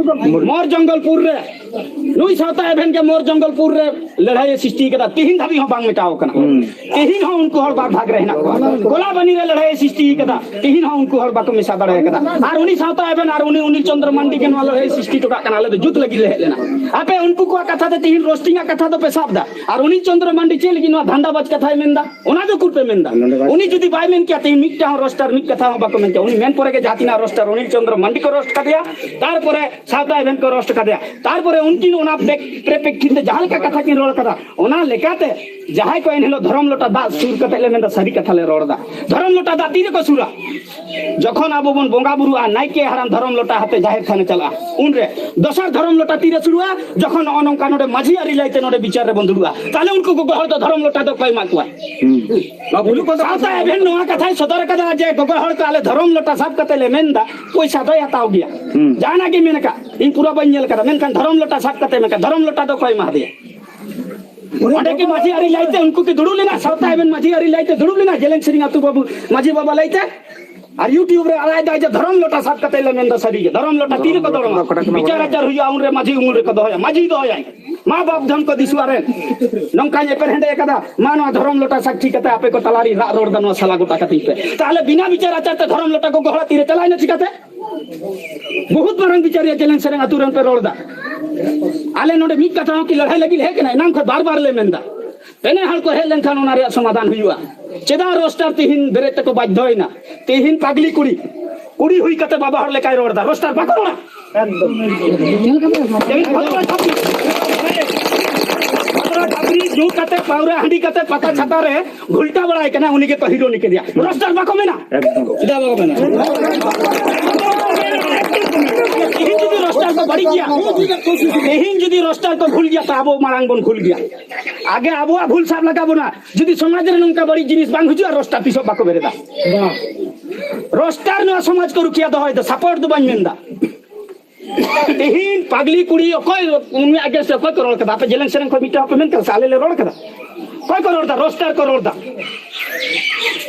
ᱢᱚᱨ ᱡᱚᱝᱜᱚᱞᱯᱩᱨ ᱨᱮ, ᱱᱩᱭ ᱥᱟᱶᱛᱟ ᱮᱵᱷᱮᱱ ᱜᱮ ᱢᱚᱨ ᱡᱚᱝᱜᱚᱞᱯᱩᱨ ᱨᱮ ᱞᱟᱹᱲᱦᱟᱹᱭᱮ ᱥᱨᱤᱥᱴᱤ ᱠᱟᱫᱟ, ᱛᱤᱦᱤᱧ ᱫᱷᱟᱹᱵᱤᱡ ᱦᱚᱸ ᱵᱟᱝ ᱢᱮᱴᱟᱣ ᱠᱟᱱᱟ᱾ ᱛᱤᱦᱤᱧ ᱦᱚᱸ ᱩᱱᱠᱩ ᱦᱚᱲ ᱵᱟᱨ ᱵᱷᱟᱜᱽ ᱨᱮ ᱦᱮᱱᱟᱜ ᱠᱚᱣᱟ᱾ ᱠᱚᱞᱟᱵᱟᱱᱤ ᱨᱮ ᱞᱟᱹᱲᱦᱟᱹᱭᱮ ᱥᱨᱤᱥᱴᱤ ᱠᱟᱫᱟ, ᱛᱤᱦᱤᱧ ᱦᱚᱸ ᱩᱱᱠᱩ ᱦᱚᱲ ᱵᱟᱠᱚ ᱢᱮᱥᱟ ᱫᱟᱲᱮ ᱠᱟᱫᱟ᱾ ᱟᱨ ᱩᱱᱤ ᱥᱟᱶᱛᱟ ᱮᱵᱷᱮᱱ ᱟᱨ ᱩᱱᱤ ᱚᱱᱤᱞ ᱪᱚᱸᱫᱽᱨᱚ ᱢᱟᱱᱰᱤ ᱜᱮ ᱱᱚᱣᱟ ᱞᱟᱹᱲᱦᱟᱹᱭᱮ ᱥᱨᱤᱥᱴᱤ ᱦᱚᱴᱚ ᱠᱟᱜ ᱠᱟᱱᱟ, ᱟᱞᱮ ᱫᱚ ᱡᱩᱛ ᱞᱟᱹᱜᱤᱫ ᱞᱮ ᱦᱮᱡ ᱞᱮᱱᱟ᱾ ᱟᱯᱮ ᱩᱱᱠᱩ ᱠᱚᱣᱟᱜ ᱠᱟᱛᱷᱟ ᱛᱮ ᱛᱤᱦᱤᱧ ᱨᱳᱥᱴᱤᱝ ᱟᱜ ᱠᱟᱛᱷᱟ ᱫᱚᱯᱮ ᱥᱟᱵ ᱫᱟ, ᱟᱨ ᱩᱱᱤ ᱪᱚᱸᱫᱽᱨᱚ ᱢᱟᱱᱰᱤ ᱪᱮᱫ ᱞᱟᱹᱜᱤᱫ ᱱᱚᱣᱟ ᱫᱷᱟᱱᱫᱟᱵᱟᱡᱽ ᱠᱟᱛᱷᱟᱭ ᱢᱮᱱᱫᱟ? ᱚᱱᱟ ᱫᱚ ᱩᱠᱩᱨ ᱯᱮ ᱢᱮᱱᱫᱟ? ᱩᱱᱤ ᱡᱩᱫᱤ ᱵᱟᱭ ᱢᱮᱱ ᱠᱮᱭᱟ, ᱛᱤᱦᱤᱧ ᱢᱤᱫᱴᱟᱝ ᱦᱚᱸ ᱨᱳᱥᱴᱟᱨ ᱢᱤᱫ ᱠᱟᱛᱷᱟ ᱦᱚᱸ ᱵᱟᱠᱚ ᱢᱮᱱ ᱠᱮᱭᱟ᱾ ᱩᱱᱤ ᱢᱮᱱ ᱯᱚᱨᱮ ᱜᱮ ᱡᱟᱦᱟᱸ ᱛᱤᱱᱟᱹᱜ ᱨᱳᱥᱴᱟᱨ, ᱚᱱᱤᱞ ᱪᱚᱸᱫᱽᱨᱚ ᱢᱟᱱᱰᱤ ᱠᱚ ᱨᱳᱥᱴ ᱠᱟᱫᱮᱭᱟ, ᱛᱟᱨᱯᱚᱨᱮ ᱥᱟᱶᱛᱟ ᱮᱵᱷᱮᱱ ᱠᱚ ᱨᱳᱥᱴ ᱠᱟᱫᱮᱭᱟ, ᱛᱟᱨᱯᱚᱨᱮ ᱩᱱᱠᱤᱱ ᱚᱱᱟ ᱯᱨᱮ-, ᱯᱨᱮᱯᱮᱠᱠᱷᱤᱛ ᱛᱮ ᱡᱟᱦᱟᱸ ᱞᱮᱠᱟ ᱠᱟᱛᱷᱟ ᱠᱤᱱ ᱨᱚᱲ ᱠᱟᱫᱟ, ᱚᱱᱟ ᱞᱮᱠᱟᱛᱮ ᱡᱟᱦᱟᱸᱭ ᱠᱚ ᱮᱱᱦᱤᱞᱳᱜ ᱫᱷᱚᱨᱚᱢ ᱞᱚᱴᱟ ᱫᱟᱜ ᱥᱩᱨ ᱠᱟᱛᱮ ᱞᱮ ᱢᱮᱱᱫᱟ, ᱥᱟᱹᱨᱤ ᱠᱟᱛᱷᱟ ᱞᱮ ᱨᱚᱲ ᱫᱟ᱾ ᱫᱷᱚᱨᱚᱢ ᱞᱚᱴᱟ ᱫᱟᱜ ᱛᱤ ᱨᱮᱠᱚ ᱥᱩᱨᱟ? ᱡᱚᱠᱷᱚᱱ ᱟᱵᱚ ᱵᱚᱱ ᱵᱚᱸᱜᱟ ᱵᱩᱨᱩᱜᱼᱟ, ᱱᱟᱭᱠᱮ ᱦᱟᱲᱟᱢ ᱫᱷᱚᱨᱚᱢ ᱞᱚᱴᱟ ᱦᱟᱛᱮ ᱡᱟᱦᱮᱨ ᱛᱷᱟᱱᱮ ᱪᱟᱞᱟᱜᱼᱟ, ᱩᱱᱨᱮ ᱫᱚᱥᱟᱨ ᱫᱷᱚᱨᱚᱢ ᱞᱚᱴᱟ ᱛᱤᱨᱮ ᱥᱩᱨᱩᱜᱼᱟ? ᱡᱚᱠᱷᱚᱱ ᱱᱚᱜᱼᱚ ᱱᱚᱝᱠᱟ ᱱᱚᱰᱮ ᱢᱟᱹᱡᱷᱤ ᱟᱹᱨᱤ ᱞᱟᱹᱭᱛᱮ ᱱᱚᱰᱮ ᱵᱤᱪᱟᱨ ᱨᱮᱵᱚᱱ ᱫᱩᱲᱩᱵᱼᱟ, ᱛᱟᱦᱞᱮ ᱩᱱᱠᱩ ᱜᱚᱜᱚ ᱦᱚᱲ ᱫᱚ ᱫᱷᱚᱨᱚᱢ ᱞᱚᱴᱟ ᱫᱚ ᱚᱠᱚᱭ ᱮᱢᱟ ᱠᱚᱣᱟ? ᱥᱟᱶᱛᱟ ᱮᱵᱷᱮᱱ ᱱᱚᱣᱟ ᱠᱟᱛᱷᱟᱭ ᱥᱚᱫᱚᱨ ᱠᱟᱫᱟ ᱡᱮ ᱜᱚᱜᱚ ᱦᱚᱲ ᱠᱚ ᱟᱞᱮ ᱫᱷᱚᱨᱚᱢ ᱞᱚᱴᱟ ᱥᱟᱵ ᱠᱟᱛᱮ ᱞᱮ ᱢᱮᱱ ᱫᱟ, ᱯᱚᱭᱥᱟ ᱫᱚᱭ ᱦᱟᱛᱟᱣ ᱜᱮᱭᱟ᱾ ᱡᱟᱦᱟᱱᱟᱜ ᱜᱮ ᱢᱮᱱ ᱟᱠᱟᱫ, ᱤᱧ ᱯᱩᱨᱟᱹ ᱵᱟᱹᱧ ᱧᱮᱞ ᱟᱠᱟᱫᱟ, ᱢᱮᱱᱠᱷᱟᱱ ᱫᱷᱚᱨᱚᱢ ᱞᱚᱴᱟ ᱥᱟᱵ ᱠᱟᱛᱮ ᱢᱮᱱᱠᱷᱟᱱ ᱫᱷᱚᱨᱚᱢ ᱞᱚᱴᱟ ᱫᱚ ᱚᱠᱚᱭ ᱮᱢᱟ ᱫᱮᱭᱟ? ᱚᱸᱰᱮ ᱠᱤ ᱢᱟᱹᱡᱷᱤ ᱟᱹᱨᱤ ᱞᱟᱹᱭᱛᱮ ᱩᱱᱠᱩ ᱠᱤ ᱫᱩᱲᱩᱵ ᱞᱮᱱᱟ? ᱥᱟᱶᱛᱟ ᱮᱵᱷᱮᱱ ᱢᱟᱹᱡᱷᱤ ᱟᱹᱨᱤ ᱞᱟᱹᱭᱛᱮ ᱫᱩᱲᱩᱵ ᱞᱮᱱᱟ ᱡᱮᱞᱮᱧ ᱥᱮᱨᱮᱧ ᱟᱹᱛᱩ ᱵᱟᱹᱵᱩ ᱢᱟᱹᱡᱷᱤ ᱵᱟᱵᱟ ᱞᱟᱹᱭᱛᱮ? ᱟᱨ YouTube ᱨᱮ ᱟᱲᱟᱭ ᱫᱟᱭ ᱡᱮ ᱫᱷᱚᱨᱚᱢ ᱞᱚᱴᱟ ᱥᱟᱵ ᱠᱟᱛᱮ ᱞᱮ ᱢᱮᱱᱫᱟ ᱥᱟᱹᱨᱤ ᱜᱮ, ᱫᱷᱚᱨᱚᱢ ᱞᱚᱴᱟ ᱛᱤ ᱨᱮᱠᱚ ᱫᱚᱲᱚᱢᱟ᱾ ᱵᱤᱪᱟᱨ ᱟᱪᱟᱨ ᱦᱩᱭᱩᱜᱼᱟ, ᱩᱱᱨᱮ ᱢᱟᱹᱡᱷᱤ ᱩᱢᱩᱞ ᱨᱮᱠᱚ ᱫᱚᱦᱚᱭᱟ, ᱢᱟᱹᱡᱷᱤ ᱫᱚᱦᱚᱭᱟᱭ᱾ ᱢᱟ ᱵᱟᱯ ᱫᱷᱚᱱ ᱠᱚ ᱫᱤᱥᱩᱣᱟ ᱨᱮᱱ ᱱᱚᱝᱠᱟᱧ ᱮᱯᱮᱨ ᱦᱮᱸᱰᱮᱡ ᱟᱠᱟᱫᱟ, ᱢᱟ ᱱᱚᱣᱟ ᱫᱷᱚᱨᱚᱢ ᱞᱚᱴᱟ ᱥᱟᱠᱠᱷᱤ ᱠᱟᱛᱮ ᱟᱯᱮ ᱠᱚ ᱛᱟᱞᱟᱨᱤᱧ ᱨᱟᱜ ᱨᱚᱲ ᱫᱟ, ᱱᱚᱣᱟ ᱥᱟᱞᱟ ᱜᱚᱴᱟ ᱠᱟᱹᱛᱤᱧ ᱯᱮ᱾ ᱛᱟᱦᱞᱮ ᱵᱤᱱᱟ ᱵᱤᱪᱟᱨ ᱟᱪᱟᱨ ᱛᱮ ᱫᱷᱚᱨᱚᱢ ᱞᱚᱴᱟ ᱠᱚ ᱜᱚᱦᱚᱲᱟ ᱛᱤᱨᱮ ᱪᱟᱞᱟᱣᱮᱱᱟ ᱪᱤᱠᱟᱛᱮ? ᱵᱚᱦᱩᱛ ᱢᱟᱨᱟᱝ ᱵᱤᱪᱟᱹᱨᱤᱭᱟᱹ ᱡᱮᱞᱮᱧ ᱥᱮᱨᱮᱧ ᱟᱹᱛᱩ ᱨᱮᱱ ᱯᱮ ᱨᱚᱲ ᱫᱟ᱾ ᱟᱞᱮ ᱱᱚᱰᱮ ᱢᱤᱫ ᱠᱟᱛᱷᱟ ᱦᱚᱸ ᱠᱤ ᱞᱟᱹᱲᱦᱟᱹᱭ ᱞᱟᱹᱜᱤᱫ ᱞᱮ ᱦᱮᱡ ᱠᱟᱱᱟ? ᱮᱱᱟᱝ ᱠᱷᱚᱱ ᱵᱟᱨ ᱵᱟᱨ ᱞᱮ ᱢᱮᱱᱫᱟ, ᱯᱮᱱᱮ ᱦᱚᱲ ᱠᱚ ᱦᱮᱡ ᱞᱮᱱᱠᱷᱟᱱ ᱚᱱᱟ ᱨᱮᱭᱟᱜ ᱥᱚᱢᱟᱫᱷᱟᱱ ᱦᱩᱭᱩᱜᱼᱟ᱾ ᱪᱮᱫᱟᱜ ᱨᱳᱥᱴᱟᱨ ᱛᱤᱦᱤᱧ ᱵᱮᱨᱮᱫ ᱛᱮᱠᱚ ᱵᱟᱫᱽᱫᱷᱚᱭᱮᱱᱟ? ᱛᱤᱦᱤᱧ ᱯᱟᱜᱽᱞᱤ ᱠᱩᱲᱤ, ᱠᱩᱲᱤ ᱦᱩᱭ ᱠᱟᱛᱮ ᱵᱟᱵᱟ ᱦᱚᱲ ᱞᱮᱠᱟᱭ ᱨᱚᱲ ᱫᱟ, ᱨᱳᱥᱴᱟᱨ ᱵᱟᱠᱚ ᱨᱚᱲᱟ? ᱛᱤᱦᱤᱧ ᱵᱷᱚᱫᱨᱚ ᱪᱷᱟᱯᱨᱤ, ᱵᱷᱚᱫᱨᱚ ᱪᱷᱟᱯᱨᱤ ᱧᱩ ᱠᱟᱛᱮ, ᱯᱟᱣᱨᱟ ᱦᱟᱺᱰᱤ ᱠᱟᱛᱮ ᱯᱟᱛᱟ ᱪᱷᱟᱛᱟ ᱨᱮ ᱜᱷᱩᱞᱴᱟ ᱵᱟᱲᱟᱭ ᱠᱟᱱᱟ, ᱩᱱᱤ ᱜᱮᱠᱚ ᱦᱤᱨᱳ ᱱᱤᱠᱮᱫᱤᱭᱟ᱾ ᱨᱳᱥᱴᱟᱨ ᱵᱟᱠᱚ ᱢᱮᱱᱟ? ᱮᱠᱫᱚᱢ᱾ ᱪᱮᱫᱟᱜ ᱵᱟᱠᱚ ᱢᱮᱱᱟ? ᱛᱮᱦᱮᱧ ᱡᱩᱫᱤ ᱨᱳᱥᱴᱟᱨ ᱠᱚ ᱵᱟᱹᱲᱤᱡ ᱜᱮᱭᱟ, ᱛᱮᱦᱮᱧ ᱡᱩᱫᱤ ᱨᱳᱥᱴᱟᱨ ᱠᱚ ᱵᱷᱩᱞ ᱜᱮᱭᱟ, ᱛᱚ ᱟᱵᱚ ᱢᱟᱲᱟᱝ ᱵᱚᱱ ᱵᱷᱩᱞ ᱜᱮᱭᱟ᱾ ᱟᱜᱮ ᱟᱵᱚᱣᱟᱜ ᱵᱷᱩᱞ ᱥᱟᱵ ᱞᱟᱜᱟᱣ ᱵᱚᱱᱟ᱾ ᱡᱩᱫᱤ ᱥᱚᱢᱟᱡᱽ ᱨᱮ ᱱᱚᱝᱠᱟ ᱵᱟᱹᱲᱤᱡ ᱡᱤᱱᱤᱥ ᱵᱟᱝ ᱦᱤᱡᱩᱜᱼᱟ, ᱨᱳᱥᱴᱟᱨ ᱛᱤᱥ ᱦᱚᱸ ᱵᱟᱠᱚ ᱵᱮᱨᱮᱫᱟ᱾ ᱨᱳᱥᱴᱟᱨ ᱱᱚᱣᱟ ᱥᱚᱢᱟᱡᱽ ᱠᱚ ᱨᱩᱠᱷᱤᱭᱟᱹ ᱫᱚᱦᱚᱭᱮᱫᱟ, ᱥᱟᱯᱳᱨᱴ ᱫᱚ ᱵᱟᱹᱧ ᱢᱮᱱᱫᱟ᱾ ᱛᱮᱦᱮᱧ ᱯᱟᱜᱽᱞᱤ ᱠᱩᱲᱤ ᱚᱠᱚᱭ, ᱩᱱᱤᱭᱟᱜ against ᱨᱮ ᱚᱠᱚᱭ ᱠᱚ ᱨᱚᱲ ᱠᱟᱫᱟ? ᱟᱯᱮ ᱡᱮᱞᱮᱧ ᱥᱮᱨᱮᱧ ᱠᱷᱚᱱ ᱢᱤᱫᱴᱟᱝ ᱦᱚᱸᱯᱮ ᱢᱮᱱ ᱠᱟᱫᱟ ᱥᱮ? ᱟᱞᱮ ᱞᱮ ᱨᱚᱲ ᱠᱟᱫᱟ? ᱚᱠᱚᱭ ᱠᱚ ᱨᱚᱲ ᱫᱟ? ᱨᱳᱥᱴᱟᱨ ᱠᱚ ᱨᱚᱲ ᱫᱟ᱾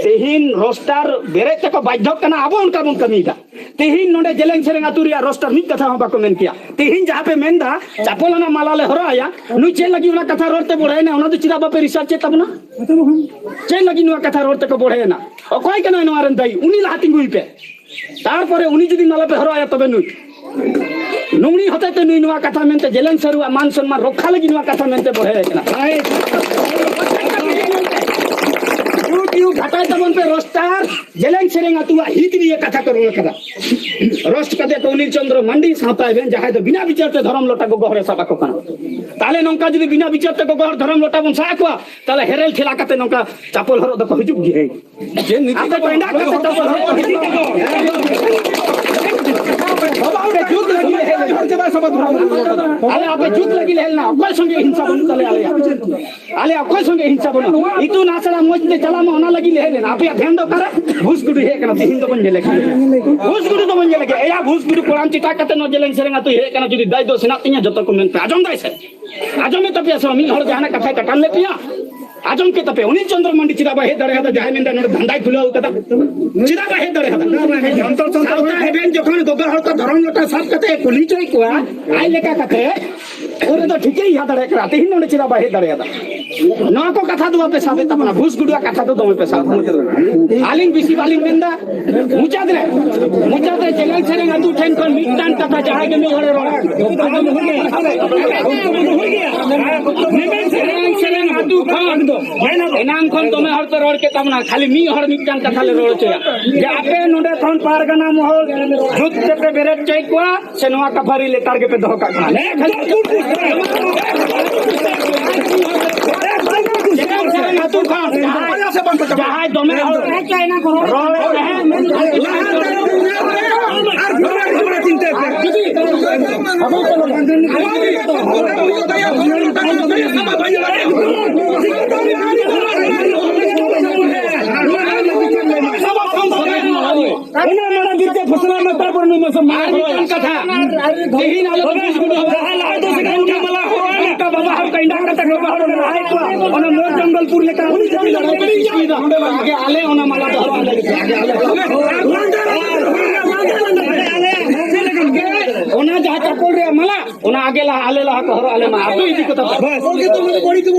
ᱛᱮᱦᱮᱧ ᱨᱳᱥᱴᱟᱨ ᱵᱮᱨᱮᱫ ᱛᱮᱠᱚ ᱵᱟᱫᱽᱫᱷᱚᱜ ᱠᱟᱱᱟ, ᱟᱵᱚ ᱚᱱᱠᱟ ᱵᱚᱱ ᱠᱟᱹᱢᱤᱭᱮᱫᱟ᱾ ᱛᱮᱦᱮᱧ ᱱᱚᱰᱮ ᱡᱮᱞᱮᱧ ᱥᱮᱨᱮᱧ ᱟᱹᱛᱩ ᱨᱮᱭᱟᱜ ᱨᱳᱥᱴᱟᱨ ᱢᱤᱫ ᱠᱟᱛᱷᱟ ᱦᱚᱸ ᱵᱟᱠᱚ ᱢᱮᱱ ᱠᱮᱭᱟ᱾ ᱛᱮᱦᱮᱧ ᱡᱟᱦᱟᱸ ᱯᱮ ᱢᱮᱱ ᱫᱟ, ᱪᱟᱯᱚᱞ ᱚᱱᱟ ᱢᱟᱞᱟ ᱞᱮ ᱦᱚᱨᱚᱜ ᱟᱭᱟ, ᱱᱩᱭ ᱪᱮᱫ ᱞᱟᱹᱜᱤᱫ ᱚᱱᱟ ᱠᱟᱛᱷᱟ ᱨᱚᱲ ᱛᱮ ᱵᱚᱲᱦᱮᱭᱮᱱᱟ, ᱚᱱᱟ ᱫᱚ ᱪᱮᱫᱟᱜ ᱵᱟᱯᱮ research ᱮᱫ ᱛᱟᱵᱚᱱᱟ? ᱪᱮᱫ ᱞᱟᱹᱜᱤᱫ ᱱᱚᱣᱟ ᱠᱟᱛᱷᱟ ᱨᱚᱲ ᱛᱮᱠᱚ ᱵᱚᱲᱦᱮᱭᱮᱱᱟ? ᱚᱠᱚᱭ ᱠᱟᱱᱟᱭ ᱱᱚᱣᱟ ᱨᱮᱱ ᱫᱟᱭᱤ? ᱩᱱᱤ ᱞᱟᱦᱟ ᱛᱤᱸᱜᱩᱭ ᱯᱮ᱾ ᱛᱟᱨᱯᱚᱨᱮ ᱩᱱᱤ ᱡᱩᱫᱤ ᱢᱟᱞᱟ ᱯᱮ ᱦᱚᱨᱚᱜ ᱟᱭᱟ, ᱛᱚᱵᱮ ᱱᱩᱭ᱾ ᱱᱩᱜᱱᱤ ᱦᱚᱛᱮ ᱛᱮ ᱱᱩᱭ ᱱᱚᱣᱟ ᱠᱟᱛᱷᱟ ᱢᱮᱱᱛᱮ ᱡᱮᱞᱮᱧ ᱥᱟᱹᱨᱩᱣᱟᱜ ᱢᱟᱱ ᱥᱚᱱᱢᱟᱱ ᱨᱚᱠᱠᱷᱟ ᱞᱟᱹᱜᱤᱫ ᱱᱚᱣᱟ ᱠᱟᱛᱷᱟ ᱢᱮᱱᱛᱮ ᱵᱚᱲᱦᱮ ᱠᱟᱱᱟ᱾ YouTube ᱜᱷᱟᱴᱟᱭ ᱛᱟᱵᱚᱱ ᱯᱮ ᱨᱳᱥᱴᱟᱨ, ᱡᱮᱞᱮᱧ ᱥᱮᱨᱮᱧ ᱟᱹᱛᱩᱣᱟᱜ ᱦᱤᱛ ᱱᱤᱭᱮ ᱠᱟᱛᱷᱟ ᱠᱚ ᱨᱚᱲ ᱠᱟᱫᱟ᱾ ᱨᱳᱥᱴ ᱠᱟᱛᱮ ᱠᱚ ᱚᱱᱤᱞ ᱪᱚᱸᱫᱽᱨᱚ ᱢᱟᱱᱰᱤ ᱥᱟᱶᱛᱟ ᱮᱵᱷᱮᱱ, ᱡᱟᱦᱟᱸᱭ ᱫᱚ ᱵᱤᱱᱟ ᱵᱤᱪᱟᱹᱨ ᱛᱮ ᱫᱷᱚᱨᱚᱢ ᱞᱚᱴᱟ ᱜᱚᱜᱚ ᱦᱚᱲᱮ ᱥᱟᱵ ᱟᱠᱚ ᱠᱟᱱᱟ᱾ ᱛᱟᱦᱞᱮ ᱱᱚᱝᱠᱟ ᱡᱩᱫᱤ ᱵᱤᱱᱟ ᱵᱤᱪᱟᱹᱨ ᱛᱮ ᱜᱚᱜᱚ ᱦᱚᱲ ᱫᱷᱚᱨᱚᱢ ᱞᱚᱴᱟ ᱵᱚᱱ ᱥᱟᱵ ᱟᱠᱚᱣᱟ, ᱛᱟᱦᱞᱮ ᱦᱮᱨᱮᱞ ᱴᱷᱮᱞᱟ ᱠᱟᱛᱮ ᱱᱚᱝᱠᱟ ᱪᱟᱯᱚᱞ ᱦᱚᱨᱚᱜ ᱫᱚᱠᱚ ᱦᱤᱡᱩᱜ ᱜᱮᱭᱟ᱾ ᱟᱯᱮ ᱫᱚ ᱮᱸᱰᱟ ᱠᱟᱛᱮ ᱪᱟᱯᱚᱞ ᱦᱚᱨᱚᱜ ᱠᱚ ᱦᱤᱡᱩᱜ ᱜᱮᱭᱟ᱾ ᱵᱟᱵᱟ, ᱟᱯᱮ ᱡᱩᱛ ᱞᱟᱹᱜᱤᱫ ᱞᱮ ᱦᱮᱡ ᱞᱮᱱᱟ᱾ ᱟᱞᱮ ᱟᱯᱮ ᱡᱩᱛ ᱞᱟᱹᱜᱤᱫ ᱞᱮ ᱦᱮᱡ ᱞᱮᱱᱟ᱾ ᱚᱠᱚᱭ ᱥᱚᱸᱜᱮ ᱦᱤᱝᱥᱟ ᱵᱟᱹᱱᱩᱜ ᱛᱟᱞᱮᱭᱟ ᱟᱞᱮᱭᱟᱜ᱾ ᱟᱞᱮᱭᱟᱜ ᱚᱠᱚᱭ ᱥᱚᱸᱜᱮ ᱦᱤᱝᱥᱟ ᱵᱟᱹᱱᱩᱜᱼᱟ᱾ ᱤᱛᱩᱱ ᱟᱥᱲᱟ ᱢᱚᱡᱽ ᱛᱮ ᱪᱟᱞᱟᱜ ᱢᱟ, ᱚᱱᱟ ᱞᱟᱹᱜᱤᱫ ᱞᱮ ᱦᱮᱡ ᱞᱮᱱᱟ᱾ ᱟᱯᱮᱭᱟᱜ ᱫᱷᱮᱭᱟᱱ ᱫᱚ ᱚᱠᱟᱨᱮ? ᱵᱷᱩᱥ ᱜᱩᱰᱩ ᱦᱮᱡ ᱠᱟᱱᱟ, ᱛᱤᱦᱤᱧ ᱫᱚᱵᱚᱱ ᱧᱮᱞᱮ ᱠᱟᱱᱟ᱾ ᱵᱷᱩᱥ ᱜᱩᱰᱩ ᱫᱚᱵᱚᱱ ᱧᱮᱞᱮ ᱠᱟᱱᱟ᱾ ᱮᱭᱟ, ᱵᱷᱩᱥ ᱜᱩᱰᱩ ᱠᱚᱲᱟᱢ ᱪᱮᱴᱟᱜ ᱠᱟᱛᱮ ᱱᱚᱣᱟ ᱡᱮᱞᱮᱧ ᱥᱮᱨᱮᱧ ᱟᱹᱛᱩᱭ ᱦᱮᱡ ᱠᱟᱱᱟ, ᱡᱩᱫᱤ ᱫᱟᱭ ᱫᱚ ᱥᱮᱱᱟᱜ ᱛᱤᱧᱟ, ᱡᱚᱛᱚ ᱠᱚ ᱢᱮᱱ ᱯᱮ᱾ ᱟᱸᱡᱚᱢ ᱫᱟᱭ ᱥᱮ? ᱟᱸᱡᱚᱢᱮ ᱛᱟᱯᱮᱭᱟ ᱥᱮ ᱵᱟᱝ? ᱢᱤᱫ ᱦᱚᱲ ᱡᱟᱦᱟᱱᱟᱜ ᱠᱟᱛᱷᱟᱭ ᱠᱟᱴᱟᱱ ᱞᱮᱫ ᱯᱮᱭᱟ? ᱟᱸᱡᱚᱢ ᱠᱮᱫ ᱛᱟᱯᱮ, ᱚᱱᱤᱞ ᱪᱚᱸᱫᱽᱨᱚ ᱢᱟᱱᱰᱤ ᱪᱮᱫᱟᱜ ᱵᱟᱭ ᱦᱮᱡ ᱫᱟᱲᱮᱭᱟᱫᱟ? ᱡᱟᱦᱟᱸᱭ ᱢᱮᱱᱫᱟ ᱱᱚᱰᱮ ᱫᱷᱟᱱᱫᱟᱭ ᱠᱷᱩᱞᱟᱹᱣ ᱠᱟᱫᱟ, ᱪᱮᱫᱟᱜ ᱵᱟᱭ ᱦᱮᱡ ᱫᱟᱲᱮᱭᱟᱫᱟ? ᱥᱟᱶᱛᱟ ᱮᱵᱷᱮᱱ ᱡᱚᱠᱷᱚᱱ ᱜᱚᱜᱚ ᱦᱚᱲ ᱠᱚ ᱫᱷᱚᱨᱚᱢ ᱞᱚᱴᱟ ᱥᱟᱵ ᱠᱟᱛᱮ ᱠᱩᱞᱤ ᱦᱚᱪᱚᱭᱮᱫ ᱠᱚᱣᱟ, ᱟᱡ ᱞᱮᱠᱟ ᱠᱟᱛᱮ, ᱩᱱ ᱨᱮᱫᱚ ᱴᱷᱤᱠᱟᱹᱭ ᱦᱟ ᱫᱟᱲᱮᱭᱟᱜ ᱠᱟᱱᱟ᱾ ᱛᱮᱦᱮᱧ ᱱᱚᱰᱮ ᱪᱮᱫᱟᱜ ᱵᱟᱭ ᱦᱮᱡ ᱫᱟᱲᱮᱭᱟᱫᱟ? ᱱᱚᱣᱟ ᱠᱚ ᱠᱟᱛᱷᱟ ᱫᱚ ᱵᱟᱯᱮ ᱥᱟᱵᱮᱫ ᱛᱟᱵᱚᱱᱟ, ᱵᱷᱩᱥ ᱜᱩᱰᱩᱣᱟᱜ ᱠᱟᱛᱷᱟ ᱫᱚ ᱫᱚᱢᱮ ᱯᱮ ᱥᱟᱵ ᱮᱫᱟ᱾ ᱟᱹᱞᱤᱧ ᱵᱮᱥᱤ ᱵᱟᱹᱞᱤᱧ ᱢᱮᱱᱫᱟ, ᱢᱩᱪᱟᱹᱫ ᱨᱮ, ᱢᱩᱪᱟᱹᱫ ᱨᱮ ᱡᱮᱞᱮᱧ ᱥᱮᱨᱮᱧ ᱟᱹᱛᱩ ᱴᱷᱮᱱ ᱠᱷᱚᱱ ᱢᱤᱫᱴᱟᱝ ᱠᱟᱛᱷᱟ ᱡᱟᱦᱟᱸᱭ ᱜᱮ ᱢᱤᱫ ᱦᱚᱲᱮ ᱨᱚᱲᱟ᱾ ᱡᱮᱞᱮᱧ ᱥᱮᱨᱮᱧ ᱟᱹᱛᱩ ᱠᱷᱚᱱ ᱮᱱᱟᱝ ᱠᱷᱚᱱ ᱫᱚᱢᱮ ᱦᱚᱲ ᱯᱮ ᱨᱚᱲ ᱠᱮᱫ ᱛᱟᱵᱚᱱᱟ, ᱠᱷᱟᱹᱞᱤ ᱢᱤᱫ ᱦᱚᱲ ᱢᱤᱫᱴᱟᱝ ᱠᱟᱛᱷᱟ ᱞᱮ ᱨᱚᱲ ᱦᱚᱪᱚᱭᱟ, ᱡᱮ ᱟᱯᱮ ᱱᱚᱰᱮ ᱠᱷᱚᱱ ᱯᱟᱨᱜᱟᱱᱟ ᱢᱚᱦᱚᱞ ᱡᱩᱛ ᱛᱮᱯᱮ ᱵᱮᱨᱮᱫ ᱦᱚᱪᱚᱭᱮᱫ ᱠᱚᱣᱟ ᱥᱮ ᱱᱚᱣᱟ ᱠᱟᱯᱷᱟᱨᱤ ᱞᱮᱛᱟᱲ ᱜᱮᱯᱮ ᱫᱚᱦᱚ ᱠᱟᱜ ᱠᱟᱱᱟ? ᱡᱮᱞᱮᱧ ᱥᱮᱨᱮᱧ ᱟᱹᱛᱩ ᱠᱷᱚᱱ ᱡᱟᱦᱟᱸᱭ ᱫᱚᱢᱮ ᱦᱚᱲ ᱨᱚᱲ ᱮᱫ ᱛᱟᱦᱮᱸᱫ, ᱚᱱᱟ ᱢᱟᱲᱟᱝ ᱫᱤᱱ ᱛᱮ ᱯᱷᱚᱥᱞᱟ ᱢᱮ, ᱛᱟᱨᱯᱚᱨ ᱱᱩᱭ ᱢᱟᱥᱮ ᱢᱟᱲᱟᱝ ᱟᱨ ᱢᱤᱫᱴᱟᱝ ᱠᱟᱛᱷᱟ, ᱛᱮᱦᱮᱧ ᱟᱞᱮ ᱡᱟᱦᱟᱸ ᱞᱟᱦᱟ ᱫᱚ ᱥᱮ ᱩᱱᱤ ᱢᱟᱞᱟ ᱦᱚᱨᱚᱜ ᱟᱭ ᱢᱮ᱾ ᱚᱱᱠᱟ ᱵᱟᱵᱟ ᱦᱚᱲ ᱠᱚ ᱮᱸᱰᱟᱜ ᱠᱟᱛᱮ ᱵᱟᱵᱟ ᱦᱚᱲ ᱠᱚ ᱞᱟᱦᱟᱭᱮᱫ ᱠᱚᱣᱟ᱾ ᱚᱱᱟ ᱢᱚᱭᱩᱨ ᱡᱚᱝᱜᱚᱞᱯᱩᱨ ᱞᱮᱠᱟ ᱩᱱᱤ ᱡᱩᱫᱤ ᱞᱟᱦᱟᱭ ᱠᱚᱣᱟ, ᱟᱜᱮ ᱟᱞᱮ ᱚᱱᱟ ᱢᱟᱞᱟ ᱫᱚ ᱦᱚᱨᱚᱜ ᱟᱞᱮ ᱜᱮ᱾ ᱟᱜᱮ ᱟᱞᱮ᱾ ᱚᱱᱟ ᱡᱟᱦᱟᱸ ᱪᱟᱯᱚᱞ ᱨᱮᱭᱟᱜ ᱢᱟᱞᱟ, ᱚᱱᱟ ᱟᱜᱮ ᱞᱟᱦᱟ, ᱟᱞᱮ ᱞᱟᱦᱟ ᱠᱚ ᱦᱚᱨᱚᱜ ᱟᱞᱮ ᱢᱟ, ᱟᱫᱚ ᱤᱫᱤ ᱠᱚ ᱛᱟᱵᱚᱱ᱾ ᱵᱟᱥ᱾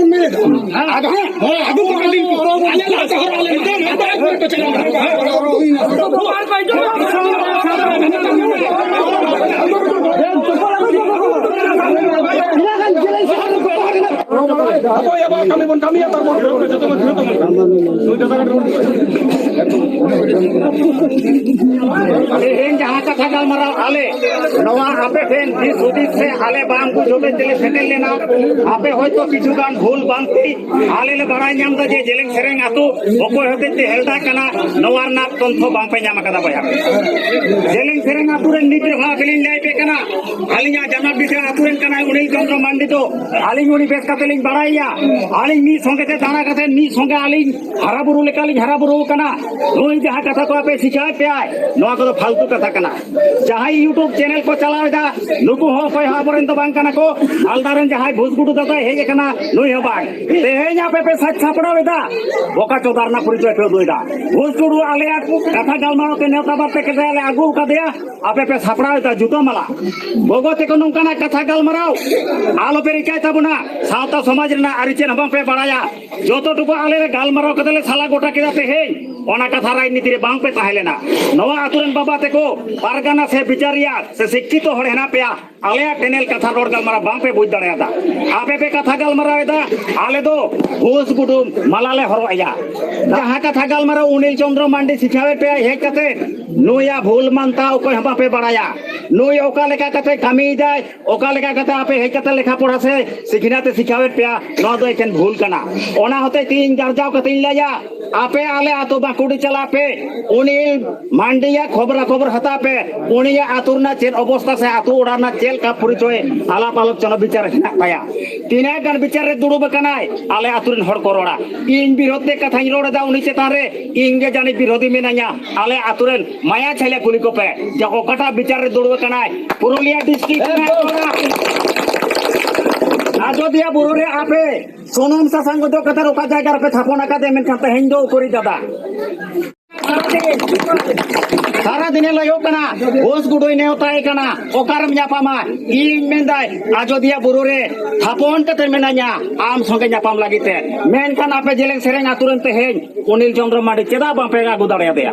ᱟᱫᱚ ᱦᱮᱸ, ᱦᱮᱸ, ᱟᱫᱚ ᱠᱚ ᱟᱹᱰᱤ ᱠᱚ, ᱟᱞᱮ ᱞᱟᱦᱟ ᱠᱚ ᱦᱚᱨᱚᱜ ᱟᱞᱮ ᱢᱟ, ᱟᱫᱚ ᱟᱹᱜᱩ ᱠᱚ ᱪᱟᱞᱟᱜ ᱢᱟ᱾ ᱟᱵᱚ ᱟᱵᱚᱣᱟᱜ ᱠᱟᱹᱢᱤ ᱵᱚᱱ ᱠᱟᱹᱢᱤᱭᱟ, ᱛᱟᱨᱯᱚᱨ ᱡᱚᱛᱚ ᱠᱚ ᱫᱷᱩᱨᱟᱹᱜ ᱛᱟᱵᱚᱱ᱾ ᱛᱮᱦᱮᱧ ᱡᱟᱦᱟᱸ ᱠᱟᱛᱷᱟ ᱜᱟᱞᱢᱟᱨᱟᱣ ᱟᱞᱮ, ᱱᱚᱣᱟ ᱟᱯᱮ ᱴᱷᱮᱱ ᱫᱤᱥ ᱦᱩᱫᱤᱥ ᱥᱮ ᱟᱞᱮ ᱵᱟᱝ ᱵᱩᱡᱽ ᱦᱚᱛᱮᱡ ᱛᱮᱞᱮ ᱥᱮᱴᱮᱨ ᱞᱮᱱᱟ᱾ ᱟᱯᱮ ᱦᱚᱭᱛᱳ ᱠᱤᱪᱷᱩ ᱜᱟᱱ ᱵᱷᱩᱞ ᱵᱷᱟᱱᱛᱤ ᱟᱞᱮ ᱞᱮ ᱵᱟᱲᱟᱭ ᱧᱟᱢ ᱮᱫᱟ ᱡᱮ ᱡᱮᱞᱮᱧ ᱥᱮᱨᱮᱧ ᱟᱹᱛᱩ ᱚᱠᱚᱭ ᱦᱚᱛᱮᱡ ᱛᱮ ᱦᱮᱞᱫᱟ ᱠᱟᱱᱟ, ᱱᱚᱣᱟ ᱨᱮᱱᱟᱜ ᱛᱚᱛᱛᱷᱚ ᱵᱟᱝ ᱯᱮ ᱧᱟᱢ ᱟᱠᱟᱫᱟ ᱵᱚᱭᱦᱟ᱾ ᱡᱮᱞᱮᱧ ᱥᱮᱨᱮᱧ ᱟᱹᱛᱩ ᱨᱮᱱ ᱱᱤᱛ ᱨᱮᱦᱚᱸ ᱟᱹᱵᱤᱱ ᱞᱤᱧ ᱞᱟᱹᱭ ᱟᱯᱮ ᱠᱟᱱᱟ, ᱟᱹᱞᱤᱧᱟᱜ ᱡᱟᱱᱟᱢ ᱫᱤᱥᱚᱢ ᱟᱹᱛᱩ ᱨᱮᱱ ᱠᱟᱱᱟᱭ ᱚᱱᱤᱞ ᱪᱚᱸᱫᱽᱨᱚ ᱢᱟᱱᱰᱤ ᱫᱚ᱾ ᱟᱹᱞᱤᱧ ᱩᱱᱤ ᱵᱮᱥ ᱠᱟᱛᱮ ᱞᱤᱧ ᱵᱟᱲᱟᱭᱮᱭᱟ᱾ ᱟᱹᱞᱤᱧ ᱢᱤᱫ ᱥᱚᱸᱜᱮ ᱛᱮ ᱫᱟᱬᱟ ᱠᱟᱛᱮ ᱢᱤᱫ ᱥᱚᱸᱜᱮ ᱟᱹᱞᱤᱧ ᱦᱟᱨᱟ ᱵᱩᱨᱩ ᱞᱮᱠᱟ ᱞᱤᱧ ᱦᱟᱨᱟ ᱵᱩᱨᱩ ᱟᱠᱟᱱᱟ᱾ ᱱᱩᱭ ᱡᱟᱦᱟᱸ ᱠᱟᱛᱷᱟ ᱠᱚ ᱟᱯᱮ ᱥᱤᱠᱷᱟᱭᱮᱫ ᱯᱮᱭᱟᱭ, ᱱᱚᱣᱟ ᱠᱚᱫᱚ ᱯᱷᱟᱞᱛᱩ ᱠᱟᱛᱷᱟ ᱠᱟᱱᱟ᱾ ᱡᱟᱦᱟᱸᱭ YouTube channel ᱠᱚ ᱪᱟᱞᱟᱣ ᱮᱫᱟ, ᱱᱩᱠᱩ ᱦᱚᱸ ᱚᱠᱚᱭ ᱦᱚᱸ ᱟᱵᱚᱨᱮᱱ ᱫᱚ ᱵᱟᱝ ᱠᱟᱱᱟ ᱠᱚ᱾ ᱢᱟᱞᱫᱟ ᱨᱮᱱ ᱡᱟᱦᱟᱸᱭ ᱵᱷᱩᱥᱜᱩᱰᱩ ᱫᱟᱫᱟᱭ ᱦᱮᱡ ᱟᱠᱟᱱᱟ, ᱱᱩᱭ ᱦᱚᱸ ᱵᱟᱝ᱾ ᱛᱮᱦᱮᱧ ᱟᱯᱮ ᱯᱮ ᱥᱟᱡᱽ ᱥᱟᱯᱲᱟᱣ ᱮᱫᱟ, ᱵᱚᱠᱟ ᱪᱚᱫᱟ ᱨᱮᱱᱟᱜ ᱯᱚᱨᱤᱪᱚᱭ ᱯᱮ ᱩᱫᱩᱜ ᱮᱫᱟ᱾ ᱵᱷᱩᱥᱜᱩᱰᱩ ᱟᱞᱮᱭᱟᱜ ᱠᱟᱛᱷᱟ ᱜᱟᱞᱢᱟᱨᱟᱣ ᱛᱮ ᱱᱮᱣᱛᱟ ᱵᱟᱨᱛᱮ ᱠᱟᱛᱮ ᱞᱮ ᱟᱹᱜᱩ ᱟᱠᱟᱫᱮᱭᱟ, ᱟᱯᱮ ᱯᱮ ᱥᱟᱯᱲᱟᱣ ᱮᱫᱟ ᱡᱩᱛᱟᱹ ᱢᱟᱞᱟ᱾ ᱜᱚᱜᱚ ᱛᱮᱠᱚ ᱱᱚᱝᱠᱟᱱᱟᱜ ᱠᱟᱛᱷᱟ ᱜᱟᱞᱢᱟᱨᱟᱣ ᱟᱞᱚᱯᱮ ᱨᱤᱠᱟᱹᱭ ᱛᱟᱵᱚᱱᱟ᱾ ᱥᱟᱶᱛᱟ ᱥᱚᱢᱟᱡᱽ ᱨᱮᱱᱟᱜ ᱟᱹᱨᱤ ᱪᱮᱫ ᱦᱚᱸ ᱵᱟᱝᱯᱮ ᱵᱟᱲᱟᱭᱟ᱾ ᱡᱚᱛᱚ ᱴᱩᱠᱩ ᱟᱞᱮ ᱞᱮ ᱜᱟᱞᱢᱟᱨᱟᱣ ᱠᱟᱛᱮ ᱞᱮ ᱥᱟᱞᱟ ᱜᱚᱴᱟ ᱠᱮᱫᱟ ᱛᱮᱦᱮᱧ, ᱚᱱᱟ ᱠᱟᱛᱷᱟ ᱨᱟᱡᱽᱱᱤᱛᱤ ᱨᱮ ᱵᱟᱝᱯᱮ ᱛᱟᱦᱮᱸ ᱞᱮᱱᱟ᱾ ᱱᱚᱣᱟ ᱟᱛᱳ ᱨᱮᱱ ᱵᱟᱵᱟ ᱛᱮᱠᱚ ᱯᱟᱨᱜᱟᱱᱟ ᱥᱮ ᱵᱤᱪᱟᱹᱨᱤᱭᱟᱹ ᱥᱮ ᱥᱤᱠᱠᱷᱤᱛᱚ ᱦᱚᱲ ᱦᱮᱱᱟᱜ ᱯᱮᱭᱟ, ᱟᱞᱮᱭᱟᱜ ᱴᱮᱱᱮᱞ ᱠᱟᱛᱷᱟ ᱨᱚᱲ ᱜᱟᱞᱢᱟᱨᱟᱣ ᱵᱟᱝᱯᱮ ᱵᱩᱡᱽ ᱫᱟᱲᱮᱭᱟᱫᱟ᱾ ᱟᱯᱮ ᱯᱮ ᱠᱟᱛᱷᱟ ᱜᱟᱞᱢᱟᱨᱟᱣ ᱮᱫᱟ, ᱟᱞᱮ ᱫᱚ ᱜᱷᱳᱥ ᱜᱩᱰᱩᱢ ᱢᱟᱞᱟ ᱞᱮ ᱦᱚᱨᱚᱜ ᱮᱭᱟ᱾ ᱡᱟᱦᱟᱸ ᱠᱟᱛᱷᱟ ᱜᱟᱞᱢᱟᱨᱟᱣ ᱚᱱᱤᱞ ᱪᱚᱸᱫᱽᱨᱚ ᱢᱟᱱᱰᱤ ᱥᱤᱠᱷᱟᱣᱮᱫ ᱯᱮᱭᱟ ᱦᱮᱡ ᱠᱟᱛᱮ, ᱱᱩᱭᱟᱜ ᱵᱷᱩᱞ ᱢᱟᱱᱛᱟ ᱚᱠᱚᱭ ᱦᱚᱸ ᱵᱟᱯᱮ ᱵᱟᱲᱟᱭᱟ᱾ ᱱᱩᱭ ᱚᱠᱟ ᱞᱮᱠᱟ ᱠᱟᱛᱮ ᱠᱟᱹᱢᱤᱭᱮᱫᱟᱭ, ᱚᱠᱟ ᱞᱮᱠᱟ ᱠᱟᱛᱮ ᱟᱯᱮ ᱦᱮᱡ ᱠᱟᱛᱮ ᱞᱮᱠᱷᱟ ᱯᱚᱲᱟ ᱥᱮ ᱥᱤᱠᱷᱱᱟᱹᱛ ᱮ ᱥᱤᱠᱷᱟᱣᱮᱫ ᱯᱮᱭᱟ, ᱱᱚᱣᱟ ᱫᱚ ᱮᱠᱮᱱ ᱵᱷᱩᱞ ᱠᱟᱱᱟ᱾ ᱚᱱᱟ ᱦᱚᱛᱮᱡ ᱛᱮ ᱤᱧ ᱜᱟᱨᱡᱟᱣ ᱠᱟᱛᱮ ᱤᱧ ᱞᱟᱹᱭᱟ, ᱟᱯᱮ ᱟᱞᱮ ᱟᱹᱛᱩ ᱵᱟᱸᱠᱩᱲᱤ ᱪᱟᱞᱟᱜ ᱯᱮ, ᱩᱱᱤ ᱢᱟᱱᱰᱤᱭᱟ ᱠᱷᱚᱵᱽᱨᱟ ᱠᱷᱚᱵᱚᱨ ᱦᱟᱛᱟᱣ ᱯᱮ, ᱩᱱᱤᱭᱟᱜ ᱟᱹᱛᱩ ᱨᱮᱱᱟᱜ ᱪᱮᱫ ᱚᱵᱚᱥᱛᱟ ᱥᱮ ᱟᱹᱛᱩ ᱚᱲᱟᱜ ᱨᱮᱱᱟᱜ ᱪᱮᱫ ᱞᱮᱠᱟ ᱯᱚᱨᱤᱪᱚᱭ ᱟᱞᱟᱯ ᱟᱞᱳᱪᱚᱱᱟ ᱵᱤᱪᱟᱨ ᱦᱮᱱᱟᱜ ᱛᱟᱭᱟ᱾ ᱛᱤᱱᱟᱹᱜ ᱜᱟᱱ ᱵᱤᱪᱟᱨ ᱨᱮ ᱫᱩᱲᱩᱵ ᱟᱠᱟᱱᱟᱭ, ᱟᱞᱮ ᱟᱹᱛᱩ ᱨᱮᱱ ᱦᱚᱲ ᱠᱚ ᱨᱚᱲᱟ᱾ ᱤᱧ ᱵᱤᱨᱳᱫᱷ ᱛᱮ ᱠᱟᱛᱷᱟᱧ ᱨᱚᱲ ᱮᱫᱟ, ᱩᱱᱤ ᱪᱮᱛᱟᱱ ᱨᱮ ᱤᱧ ᱜᱮ ᱡᱟᱹᱱᱤᱡ ᱵᱤᱨᱳᱫᱷᱤ ᱢᱮᱱᱟᱧᱟ᱾ ᱟᱞᱮ ᱟᱹᱛᱩ ᱨᱮᱱ ᱢᱟᱭᱟ ᱪᱷᱟᱭᱞᱟ ᱠᱩᱞᱤ ᱠᱚᱯᱮ ᱡᱮ ᱚᱠᱟᱴᱟᱜ ᱵᱤᱪᱟᱨ ᱨᱮ ᱫᱩᱲᱩᱵ ᱟᱠᱟᱱᱟᱭ, ᱯᱩᱨᱩᱞᱤᱭᱟ ᱰᱤᱥᱴᱨᱤᱠᱴ ᱨᱮᱱᱟᱜ ᱮᱠᱫᱚᱢ᱾ ᱟᱡᱚᱫᱤᱭᱟᱹ ᱵᱩᱨᱩ ᱨᱮ ᱟᱯᱮ ᱥᱩᱱᱩᱢ ᱥᱟᱥᱟᱝ ᱚᱡᱚᱜ ᱠᱟᱛᱮ ᱚᱠᱟ ᱡᱟᱭᱜᱟ ᱨᱮᱯᱮ ᱛᱷᱟᱯᱚᱱ ᱟᱠᱟᱫᱮ, ᱢᱮᱱᱠᱷᱟᱱ ᱛᱮᱦᱮᱧ ᱫᱚ ᱩᱠᱩᱨᱤᱡ ᱫᱟᱫᱟ? ᱥᱟᱨᱟ ᱫᱤᱱ, ᱥᱟᱨᱟ ᱫᱤᱱᱮ ᱞᱟᱹᱭᱚᱜ ᱠᱟᱱᱟ, ᱜᱷᱳᱥ ᱜᱩᱰᱩᱭ ᱱᱮᱣᱛᱟᱭ ᱠᱟᱱᱟ, ᱚᱠᱟᱨᱮᱢ ᱧᱟᱯᱟᱢᱟ? ᱤᱧ ᱢᱮᱱᱫᱟᱭ, ᱟᱡᱚᱫᱤᱭᱟᱹ ᱵᱩᱨᱩ ᱨᱮ ᱛᱷᱟᱯᱚᱱ ᱠᱟᱛᱮ ᱢᱮᱱᱟᱧᱟ ᱟᱢ ᱥᱚᱸᱜᱮ ᱧᱟᱯᱟᱢ ᱞᱟᱹᱜᱤᱫ ᱛᱮ᱾ ᱢᱮᱱᱠᱷᱟᱱ ᱟᱯᱮ ᱡᱮᱞᱮᱧ ᱥᱮᱨᱮᱧ ᱟᱹᱛᱩ ᱨᱮᱱ ᱛᱮᱦᱮᱧ ᱚᱱᱤᱞ ᱪᱚᱸᱫᱽᱨᱚ ᱢᱟᱱᱰᱤ ᱪᱮᱫᱟᱜ ᱵᱟᱝᱯᱮ ᱟᱹᱜᱩ ᱫᱟᱲᱮᱭᱟᱫᱮᱭᱟ?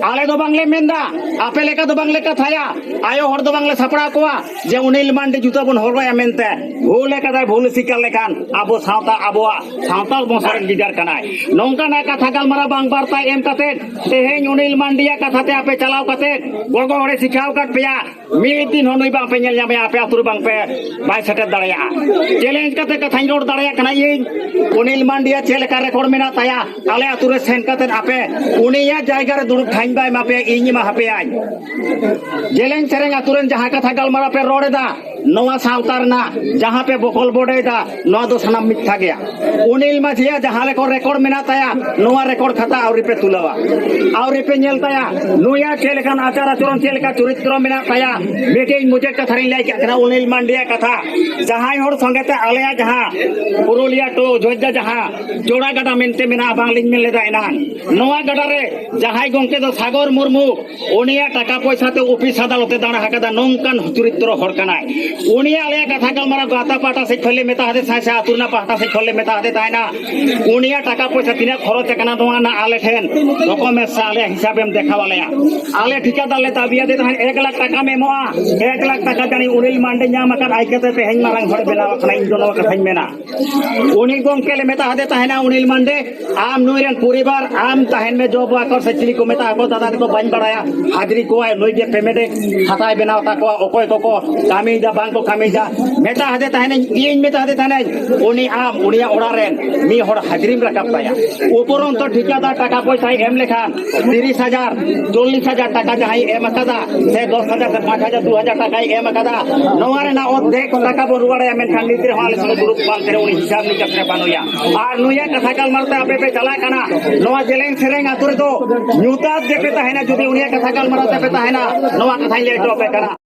ᱟᱞᱮ ᱫᱚ ᱵᱟᱝᱞᱮ ᱢᱮᱱᱫᱟ, ᱟᱯᱮ ᱞᱮᱠᱟ ᱫᱚ ᱵᱟᱝᱞᱮ ᱠᱟᱛᱷᱟᱭᱟ, ᱟᱭᱳ ᱦᱚᱲ ᱫᱚ ᱵᱟᱝᱞᱮ ᱥᱟᱯᱲᱟᱣ ᱠᱚᱣᱟ ᱡᱮ ᱚᱱᱤᱞ ᱢᱟᱱᱰᱤ ᱡᱩᱛᱟᱹ ᱵᱚᱱ ᱦᱚᱨᱚᱜᱟᱭᱟ ᱢᱮᱱᱛᱮ᱾ ᱵᱷᱩᱞ ᱟᱠᱟᱫᱟᱭ, ᱵᱷᱩᱞ ᱥᱤᱠᱟᱨ ᱞᱮᱠᱷᱟᱱ ᱟᱵᱚ ᱥᱟᱶᱛᱟ, ᱟᱵᱚᱣᱟᱜ ᱥᱟᱶᱛᱟ ᱵᱚᱝᱥᱚ ᱨᱮᱱ ᱜᱤᱫᱟᱹᱨ ᱠᱟᱱᱟᱭ᱾ ᱱᱚᱝᱠᱟᱱᱟᱜ ᱠᱟᱛᱷᱟ ᱜᱟᱞᱢᱟᱨᱟᱣ ᱵᱟᱝ ᱵᱟᱨᱛᱟ ᱮᱢ ᱠᱟᱛᱮ ᱛᱮᱦᱮᱧ ᱚᱱᱤᱞ ᱢᱟᱱᱰᱤᱭᱟᱜ ᱠᱟᱛᱷᱟ ᱛᱮ ᱟᱯᱮ ᱪᱟᱞᱟᱣ ᱠᱟᱛᱮ ᱜᱚᱲᱜᱚ ᱦᱚᱲᱮ ᱥᱤᱠᱷᱟᱣ ᱟᱠᱟᱫ ᱯᱮᱭᱟ, ᱢᱤᱫ ᱫᱤᱱ ᱦᱚᱸ ᱱᱩᱭ ᱵᱟᱝ ᱯᱮ ᱧᱮᱞ ᱧᱟᱢᱮᱭᱟ, ᱟᱯᱮ ᱟᱹᱛᱩ ᱨᱮ ᱵᱟᱝ ᱯᱮ, ᱵᱟᱭ ᱥᱮᱴᱮᱨ ᱫᱟᱲᱮᱭᱟᱜᱼᱟ᱾ ᱪᱮᱞᱮᱧᱡᱽ ᱠᱟᱛᱮ ᱠᱟᱛᱷᱟᱧ ᱨᱚᱲ ᱫᱟᱲᱮᱭᱟᱜ ᱠᱟᱱᱟ ᱤᱧ, ᱚᱱᱤᱞ ᱢᱟᱱᱰᱤᱭᱟ ᱪᱮᱫ ᱞᱮᱠᱟ ᱨᱮᱠᱚᱨᱰ ᱢᱮᱱᱟᱜ ᱛᱟᱭᱟ, ᱟᱞᱮ ᱟᱹᱛᱩ ᱨᱮ ᱥᱮᱱ ᱠᱟᱛᱮ ᱟᱯᱮ ᱩᱱᱤᱭᱟᱜ ᱡᱟᱭᱜᱟ ᱨᱮ ᱫᱩᱲᱩᱵ ᱴᱷᱟᱶ ᱵᱟᱭ ᱮᱢᱟ ᱯᱮᱭᱟ, ᱤᱧ ᱮᱢᱟ ᱦᱟᱯᱮᱭᱟᱧ᱾ ᱡᱮᱞᱮᱧ ᱥᱮᱨᱮᱧ ᱟᱹᱛᱩ ᱨᱮᱱ ᱡᱟᱦᱟᱸ ᱠᱟᱛᱷᱟ ᱜᱟᱞᱢᱟᱨᱟᱣ ᱯᱮ ᱨᱚᱲ ᱮᱫᱟ, ᱱᱚᱣᱟ ᱥᱟᱶᱛᱟ ᱨᱮᱱᱟᱜ ᱡᱟᱦᱟᱸ ᱯᱮ ᱵᱚᱠᱚᱞ ᱵᱚᱰᱮᱭᱮᱫᱟ, ᱱᱚᱣᱟ ᱫᱚ ᱥᱟᱱᱟᱢ ᱢᱤᱛᱷᱭᱟ ᱜᱮᱭᱟ᱾ ᱚᱱᱤᱞ ᱢᱟᱹᱡᱷᱤᱭᱟᱜ ᱡᱟᱦᱟᱸ ᱞᱮᱠᱟ ᱨᱮᱠᱚᱨᱰ ᱢᱮᱱᱟᱜ ᱛᱟᱭᱟ, ᱱᱚᱣᱟ ᱨᱮᱠᱚᱨᱰ ᱠᱷᱟᱛᱟ ᱟᱹᱣᱨᱤ ᱯᱮ ᱛᱩᱞᱟᱹᱣᱟ, ᱟᱹᱣᱨᱤ ᱯᱮ ᱧᱮᱞ ᱛᱟᱭᱟ᱾ ᱱᱩᱭᱟᱜ ᱪᱮᱫ ᱞᱮᱠᱟᱱ ᱟᱪᱟᱨ ᱟᱪᱚᱨᱚᱱ, ᱪᱮᱫ ᱞᱮᱠᱟ ᱪᱚᱨᱤᱛᱨᱚ ᱢᱮᱱᱟᱜ ᱛᱟᱭᱟ, ᱢᱤᱫᱴᱮᱡ ᱢᱩᱪᱟᱹᱫ ᱠᱟᱛᱷᱟ ᱨᱤᱧ ᱞᱟᱹᱭ ᱠᱟᱜ ᱠᱟᱱᱟ, ᱚᱱᱤᱞ ᱢᱟᱱᱰᱤᱭᱟᱜ ᱠᱟᱛᱷᱟ᱾ ᱡᱟᱦᱟᱸᱭ ᱦᱚᱲ ᱥᱚᱸᱜᱮ ᱛᱮ ᱟᱞᱮᱭᱟᱜ ᱡᱟᱦᱟᱸ ᱯᱩᱨᱩᱞᱤᱭᱟ ᱴᱩ ᱚᱡᱳᱫᱽᱫᱷᱟ ᱡᱟᱦᱟᱸ ᱡᱳᱲᱟ ᱜᱟᱰᱟ ᱢᱮᱱᱛᱮ ᱢᱮᱱᱟᱜᱼᱟ, ᱵᱟᱝᱞᱤᱧ ᱢᱮᱱ ᱞᱮᱫᱟ ᱮᱱᱟᱝ, ᱱᱚᱣᱟ ᱜᱟᱰᱟ ᱨᱮ ᱡᱟᱦᱟᱸᱭ ᱜᱚᱢᱠᱮ ᱫᱚ ᱥᱟᱜᱚᱨ ᱢᱩᱨᱢᱩ, ᱩᱱᱤᱭᱟᱜ ᱴᱟᱠᱟ ᱯᱚᱭᱥᱟ ᱛᱮ ᱚᱯᱷᱤᱥ ᱟᱫᱟᱞᱚᱛ ᱮ ᱫᱟᱬᱟ ᱟᱠᱟᱫᱟ, ᱱᱚᱝᱠᱟᱱ ᱪᱚᱨᱤᱛᱨᱚ ᱦᱚᱲ ᱠᱟᱱᱟᱭ᱾ ᱩᱱᱤᱭᱟᱜ ᱟᱞᱮᱭᱟᱜ ᱠᱟᱛᱷᱟ ᱜᱟᱞᱢᱟᱨᱟᱣ ᱜᱟᱶᱛᱟ ᱯᱟᱦᱴᱟ ᱥᱮᱫ ᱠᱷᱚᱱ ᱞᱮ ᱢᱮᱛᱟ ᱦᱟᱫᱮ ᱛᱟᱦᱮᱸ ᱥᱮ ᱟᱹᱛᱩ ᱨᱮᱱᱟᱜ ᱯᱟᱦᱴᱟ ᱥᱮᱫ ᱠᱷᱚᱱ ᱞᱮ ᱢᱮᱛᱟ ᱦᱟᱫᱮ ᱛᱟᱦᱮᱱᱟ, ᱩᱱᱤᱭᱟᱜ ᱴᱟᱠᱟ ᱯᱚᱭᱥᱟ ᱛᱤᱱᱟᱹᱜ ᱠᱷᱚᱨᱚᱪ ᱟᱠᱟᱱᱟ ᱱᱚᱣᱟ ᱨᱮᱱᱟᱜ ᱟᱞᱮ ᱴᱷᱮᱱ ᱰᱚᱠᱩᱢᱮᱱᱴᱥ ᱥᱮ ᱟᱞᱮᱭᱟᱜ ᱦᱤᱥᱟᱹᱵ ᱮᱢ ᱫᱮᱠᱷᱟᱣ ᱟᱞᱮᱭᱟ᱾ ᱟᱞᱮ ᱴᱷᱤᱠᱟᱹᱫᱟᱨ ᱞᱮ ᱫᱟᱵᱤ ᱟᱫᱮ ᱛᱟᱦᱮᱸᱫ ᱮᱠ ᱞᱟᱠᱷ ᱴᱟᱠᱟᱢ ᱮᱢᱚᱜᱼᱟ, ᱮᱠ ᱞᱟᱠᱷ ᱴᱟᱠᱟ ᱡᱟᱹᱱᱤᱡ ᱩᱱᱤᱞ ᱢᱟᱱᱰᱤ ᱧᱟᱢ ᱟᱠᱟᱫ ᱟᱭ ᱠᱟᱛᱮ ᱛᱮᱦᱮᱧ ᱢᱟᱨᱟᱝ ᱦᱚᱲ ᱵᱮᱱᱟᱣ ᱟᱠᱟᱱᱟ, ᱤᱧ ᱫᱚ ᱱᱚᱣᱟ ᱠᱟᱛᱷᱟᱧ ᱢᱮᱱᱟ᱾ ᱩᱱᱤ ᱜᱚᱢᱠᱮ ᱞᱮ ᱢᱮᱛᱟ ᱦᱟᱫᱮ ᱛᱟᱦᱮᱱᱟ, ᱩᱱᱤᱞ ᱢᱟᱱᱰᱤ ᱟᱢ ᱱᱩᱭ ᱨᱮᱱ ᱯᱚᱨᱤᱵᱟᱨ, ᱟᱢ ᱛᱟᱦᱮᱱ ᱢᱮ, ᱡᱚ ᱵᱟᱠᱚ ᱥᱮ ᱪᱤᱞᱤ ᱠᱚ ᱢᱮᱛᱟ ᱠᱚ, ᱫᱟᱫᱟ ᱛᱟᱠᱚ ᱵᱟᱹᱧ ᱵᱟᱲᱟᱭᱟ, ᱦᱟᱡᱽᱨᱤ ᱠᱚᱣᱟᱭ ᱱᱩᱭ ᱜᱮ, ᱯᱮᱢᱮᱱᱴ ᱮ ᱦᱟᱛᱟᱣ ᱵᱮᱱᱟᱣ ᱛᱟᱠᱚᱣᱟ, ᱚᱠᱚᱭ ᱠᱚᱠᱚ ᱠᱟᱹᱢᱤᱭᱮᱫᱟ ᱵᱟᱝ ᱠᱚ ᱠᱟᱹᱢᱤᱭᱮᱫᱟ᱾ ᱢᱮᱛᱟ ᱦᱟᱫᱮ ᱛᱟᱦᱮᱱᱟᱹᱧ, ᱤᱧ ᱢᱮᱛᱟ ᱦᱟᱫᱮ ᱛᱟᱦᱮᱱᱟᱹᱧ, ᱩᱱᱤ ᱟᱢ ᱩᱱᱤᱭᱟᱜ ᱚᱲᱟᱜ ᱨᱮᱱ ᱢᱤᱫ ᱦᱚᱲ ᱦᱟᱡᱽᱨᱤᱢ ᱨᱟᱠᱟᱵ ᱛᱟᱭᱟ᱾ ᱩᱯᱚᱨᱚᱱᱛᱚ ᱴᱷᱤᱠᱟᱹᱫᱟᱨ ᱴᱟᱠᱟ ᱯᱚᱭᱥᱟᱭ ᱮᱢ ᱞᱮᱠᱷᱟᱱ ᱛᱤᱨᱤᱥ ᱦᱟᱡᱟᱨ, ᱪᱚᱞᱞᱤᱥ ᱦᱟᱡᱟᱨ ᱴᱟᱠᱟ ᱡᱟᱦᱟᱸᱭ ᱮᱢ ᱟᱠᱟᱫᱟ, ᱥᱮ ᱫᱚᱥ ᱦᱟᱡᱟᱨ ᱥᱮ ᱯᱟᱸᱪ ᱦᱟᱡᱟᱨ, ᱫᱩ ᱦᱟᱡᱟᱨ ᱴᱟᱠᱟᱭ ᱮᱢ ᱟᱠᱟᱫᱟ, ᱱᱚᱣᱟ ᱨᱮᱱᱟᱜ ᱚᱨᱫᱷᱮᱠ ᱴᱟᱠᱟ ᱵᱚᱱ ᱨᱩᱣᱟᱹᱲᱟᱭᱟ, ᱢᱮᱱᱠᱷᱟᱱ ᱱᱤᱛ ᱨᱮᱦᱚᱸ ᱟᱞᱮ ᱥᱚᱸᱜᱮ ᱫᱩᱲᱩᱵ ᱯᱟᱱᱛᱮ ᱨᱮ ᱩᱱᱤ ᱦᱤᱥᱟᱵ ᱱᱤᱠᱟᱥ ᱨᱮ ᱵᱟᱹᱱᱩᱭᱟ᱾ ᱟᱨ ᱱᱩᱭᱟᱜ ᱠᱟᱛᱷᱟ ᱜᱟᱞᱢᱟᱨᱟᱣ ᱛᱮ ᱟᱯᱮ ᱯᱮ ᱪᱟᱞᱟᱜ ᱠᱟᱱᱟ, ᱱᱚᱣᱟ ᱡᱮᱞᱮᱧ ᱥᱮᱨᱮᱧ ᱟᱛᱳ ᱨᱮᱫᱚ ᱧᱩᱛᱟᱛ ᱜᱮᱯᱮ ᱛᱟᱦᱮᱱᱟ᱾ ᱡᱩᱫᱤ ᱩᱱᱤᱭᱟᱜ ᱠᱟᱛᱷᱟ ᱜᱟᱞᱢᱟᱨᱟᱣ ᱛᱮᱯᱮ ᱛᱟᱦᱮᱱᱟ, ᱱᱚᱣᱟ ᱠᱟᱛᱷᱟᱧ ᱞᱟᱹᱭ ᱦᱚᱴᱚ ᱟᱯᱮ ᱠᱟᱱᱟ᱾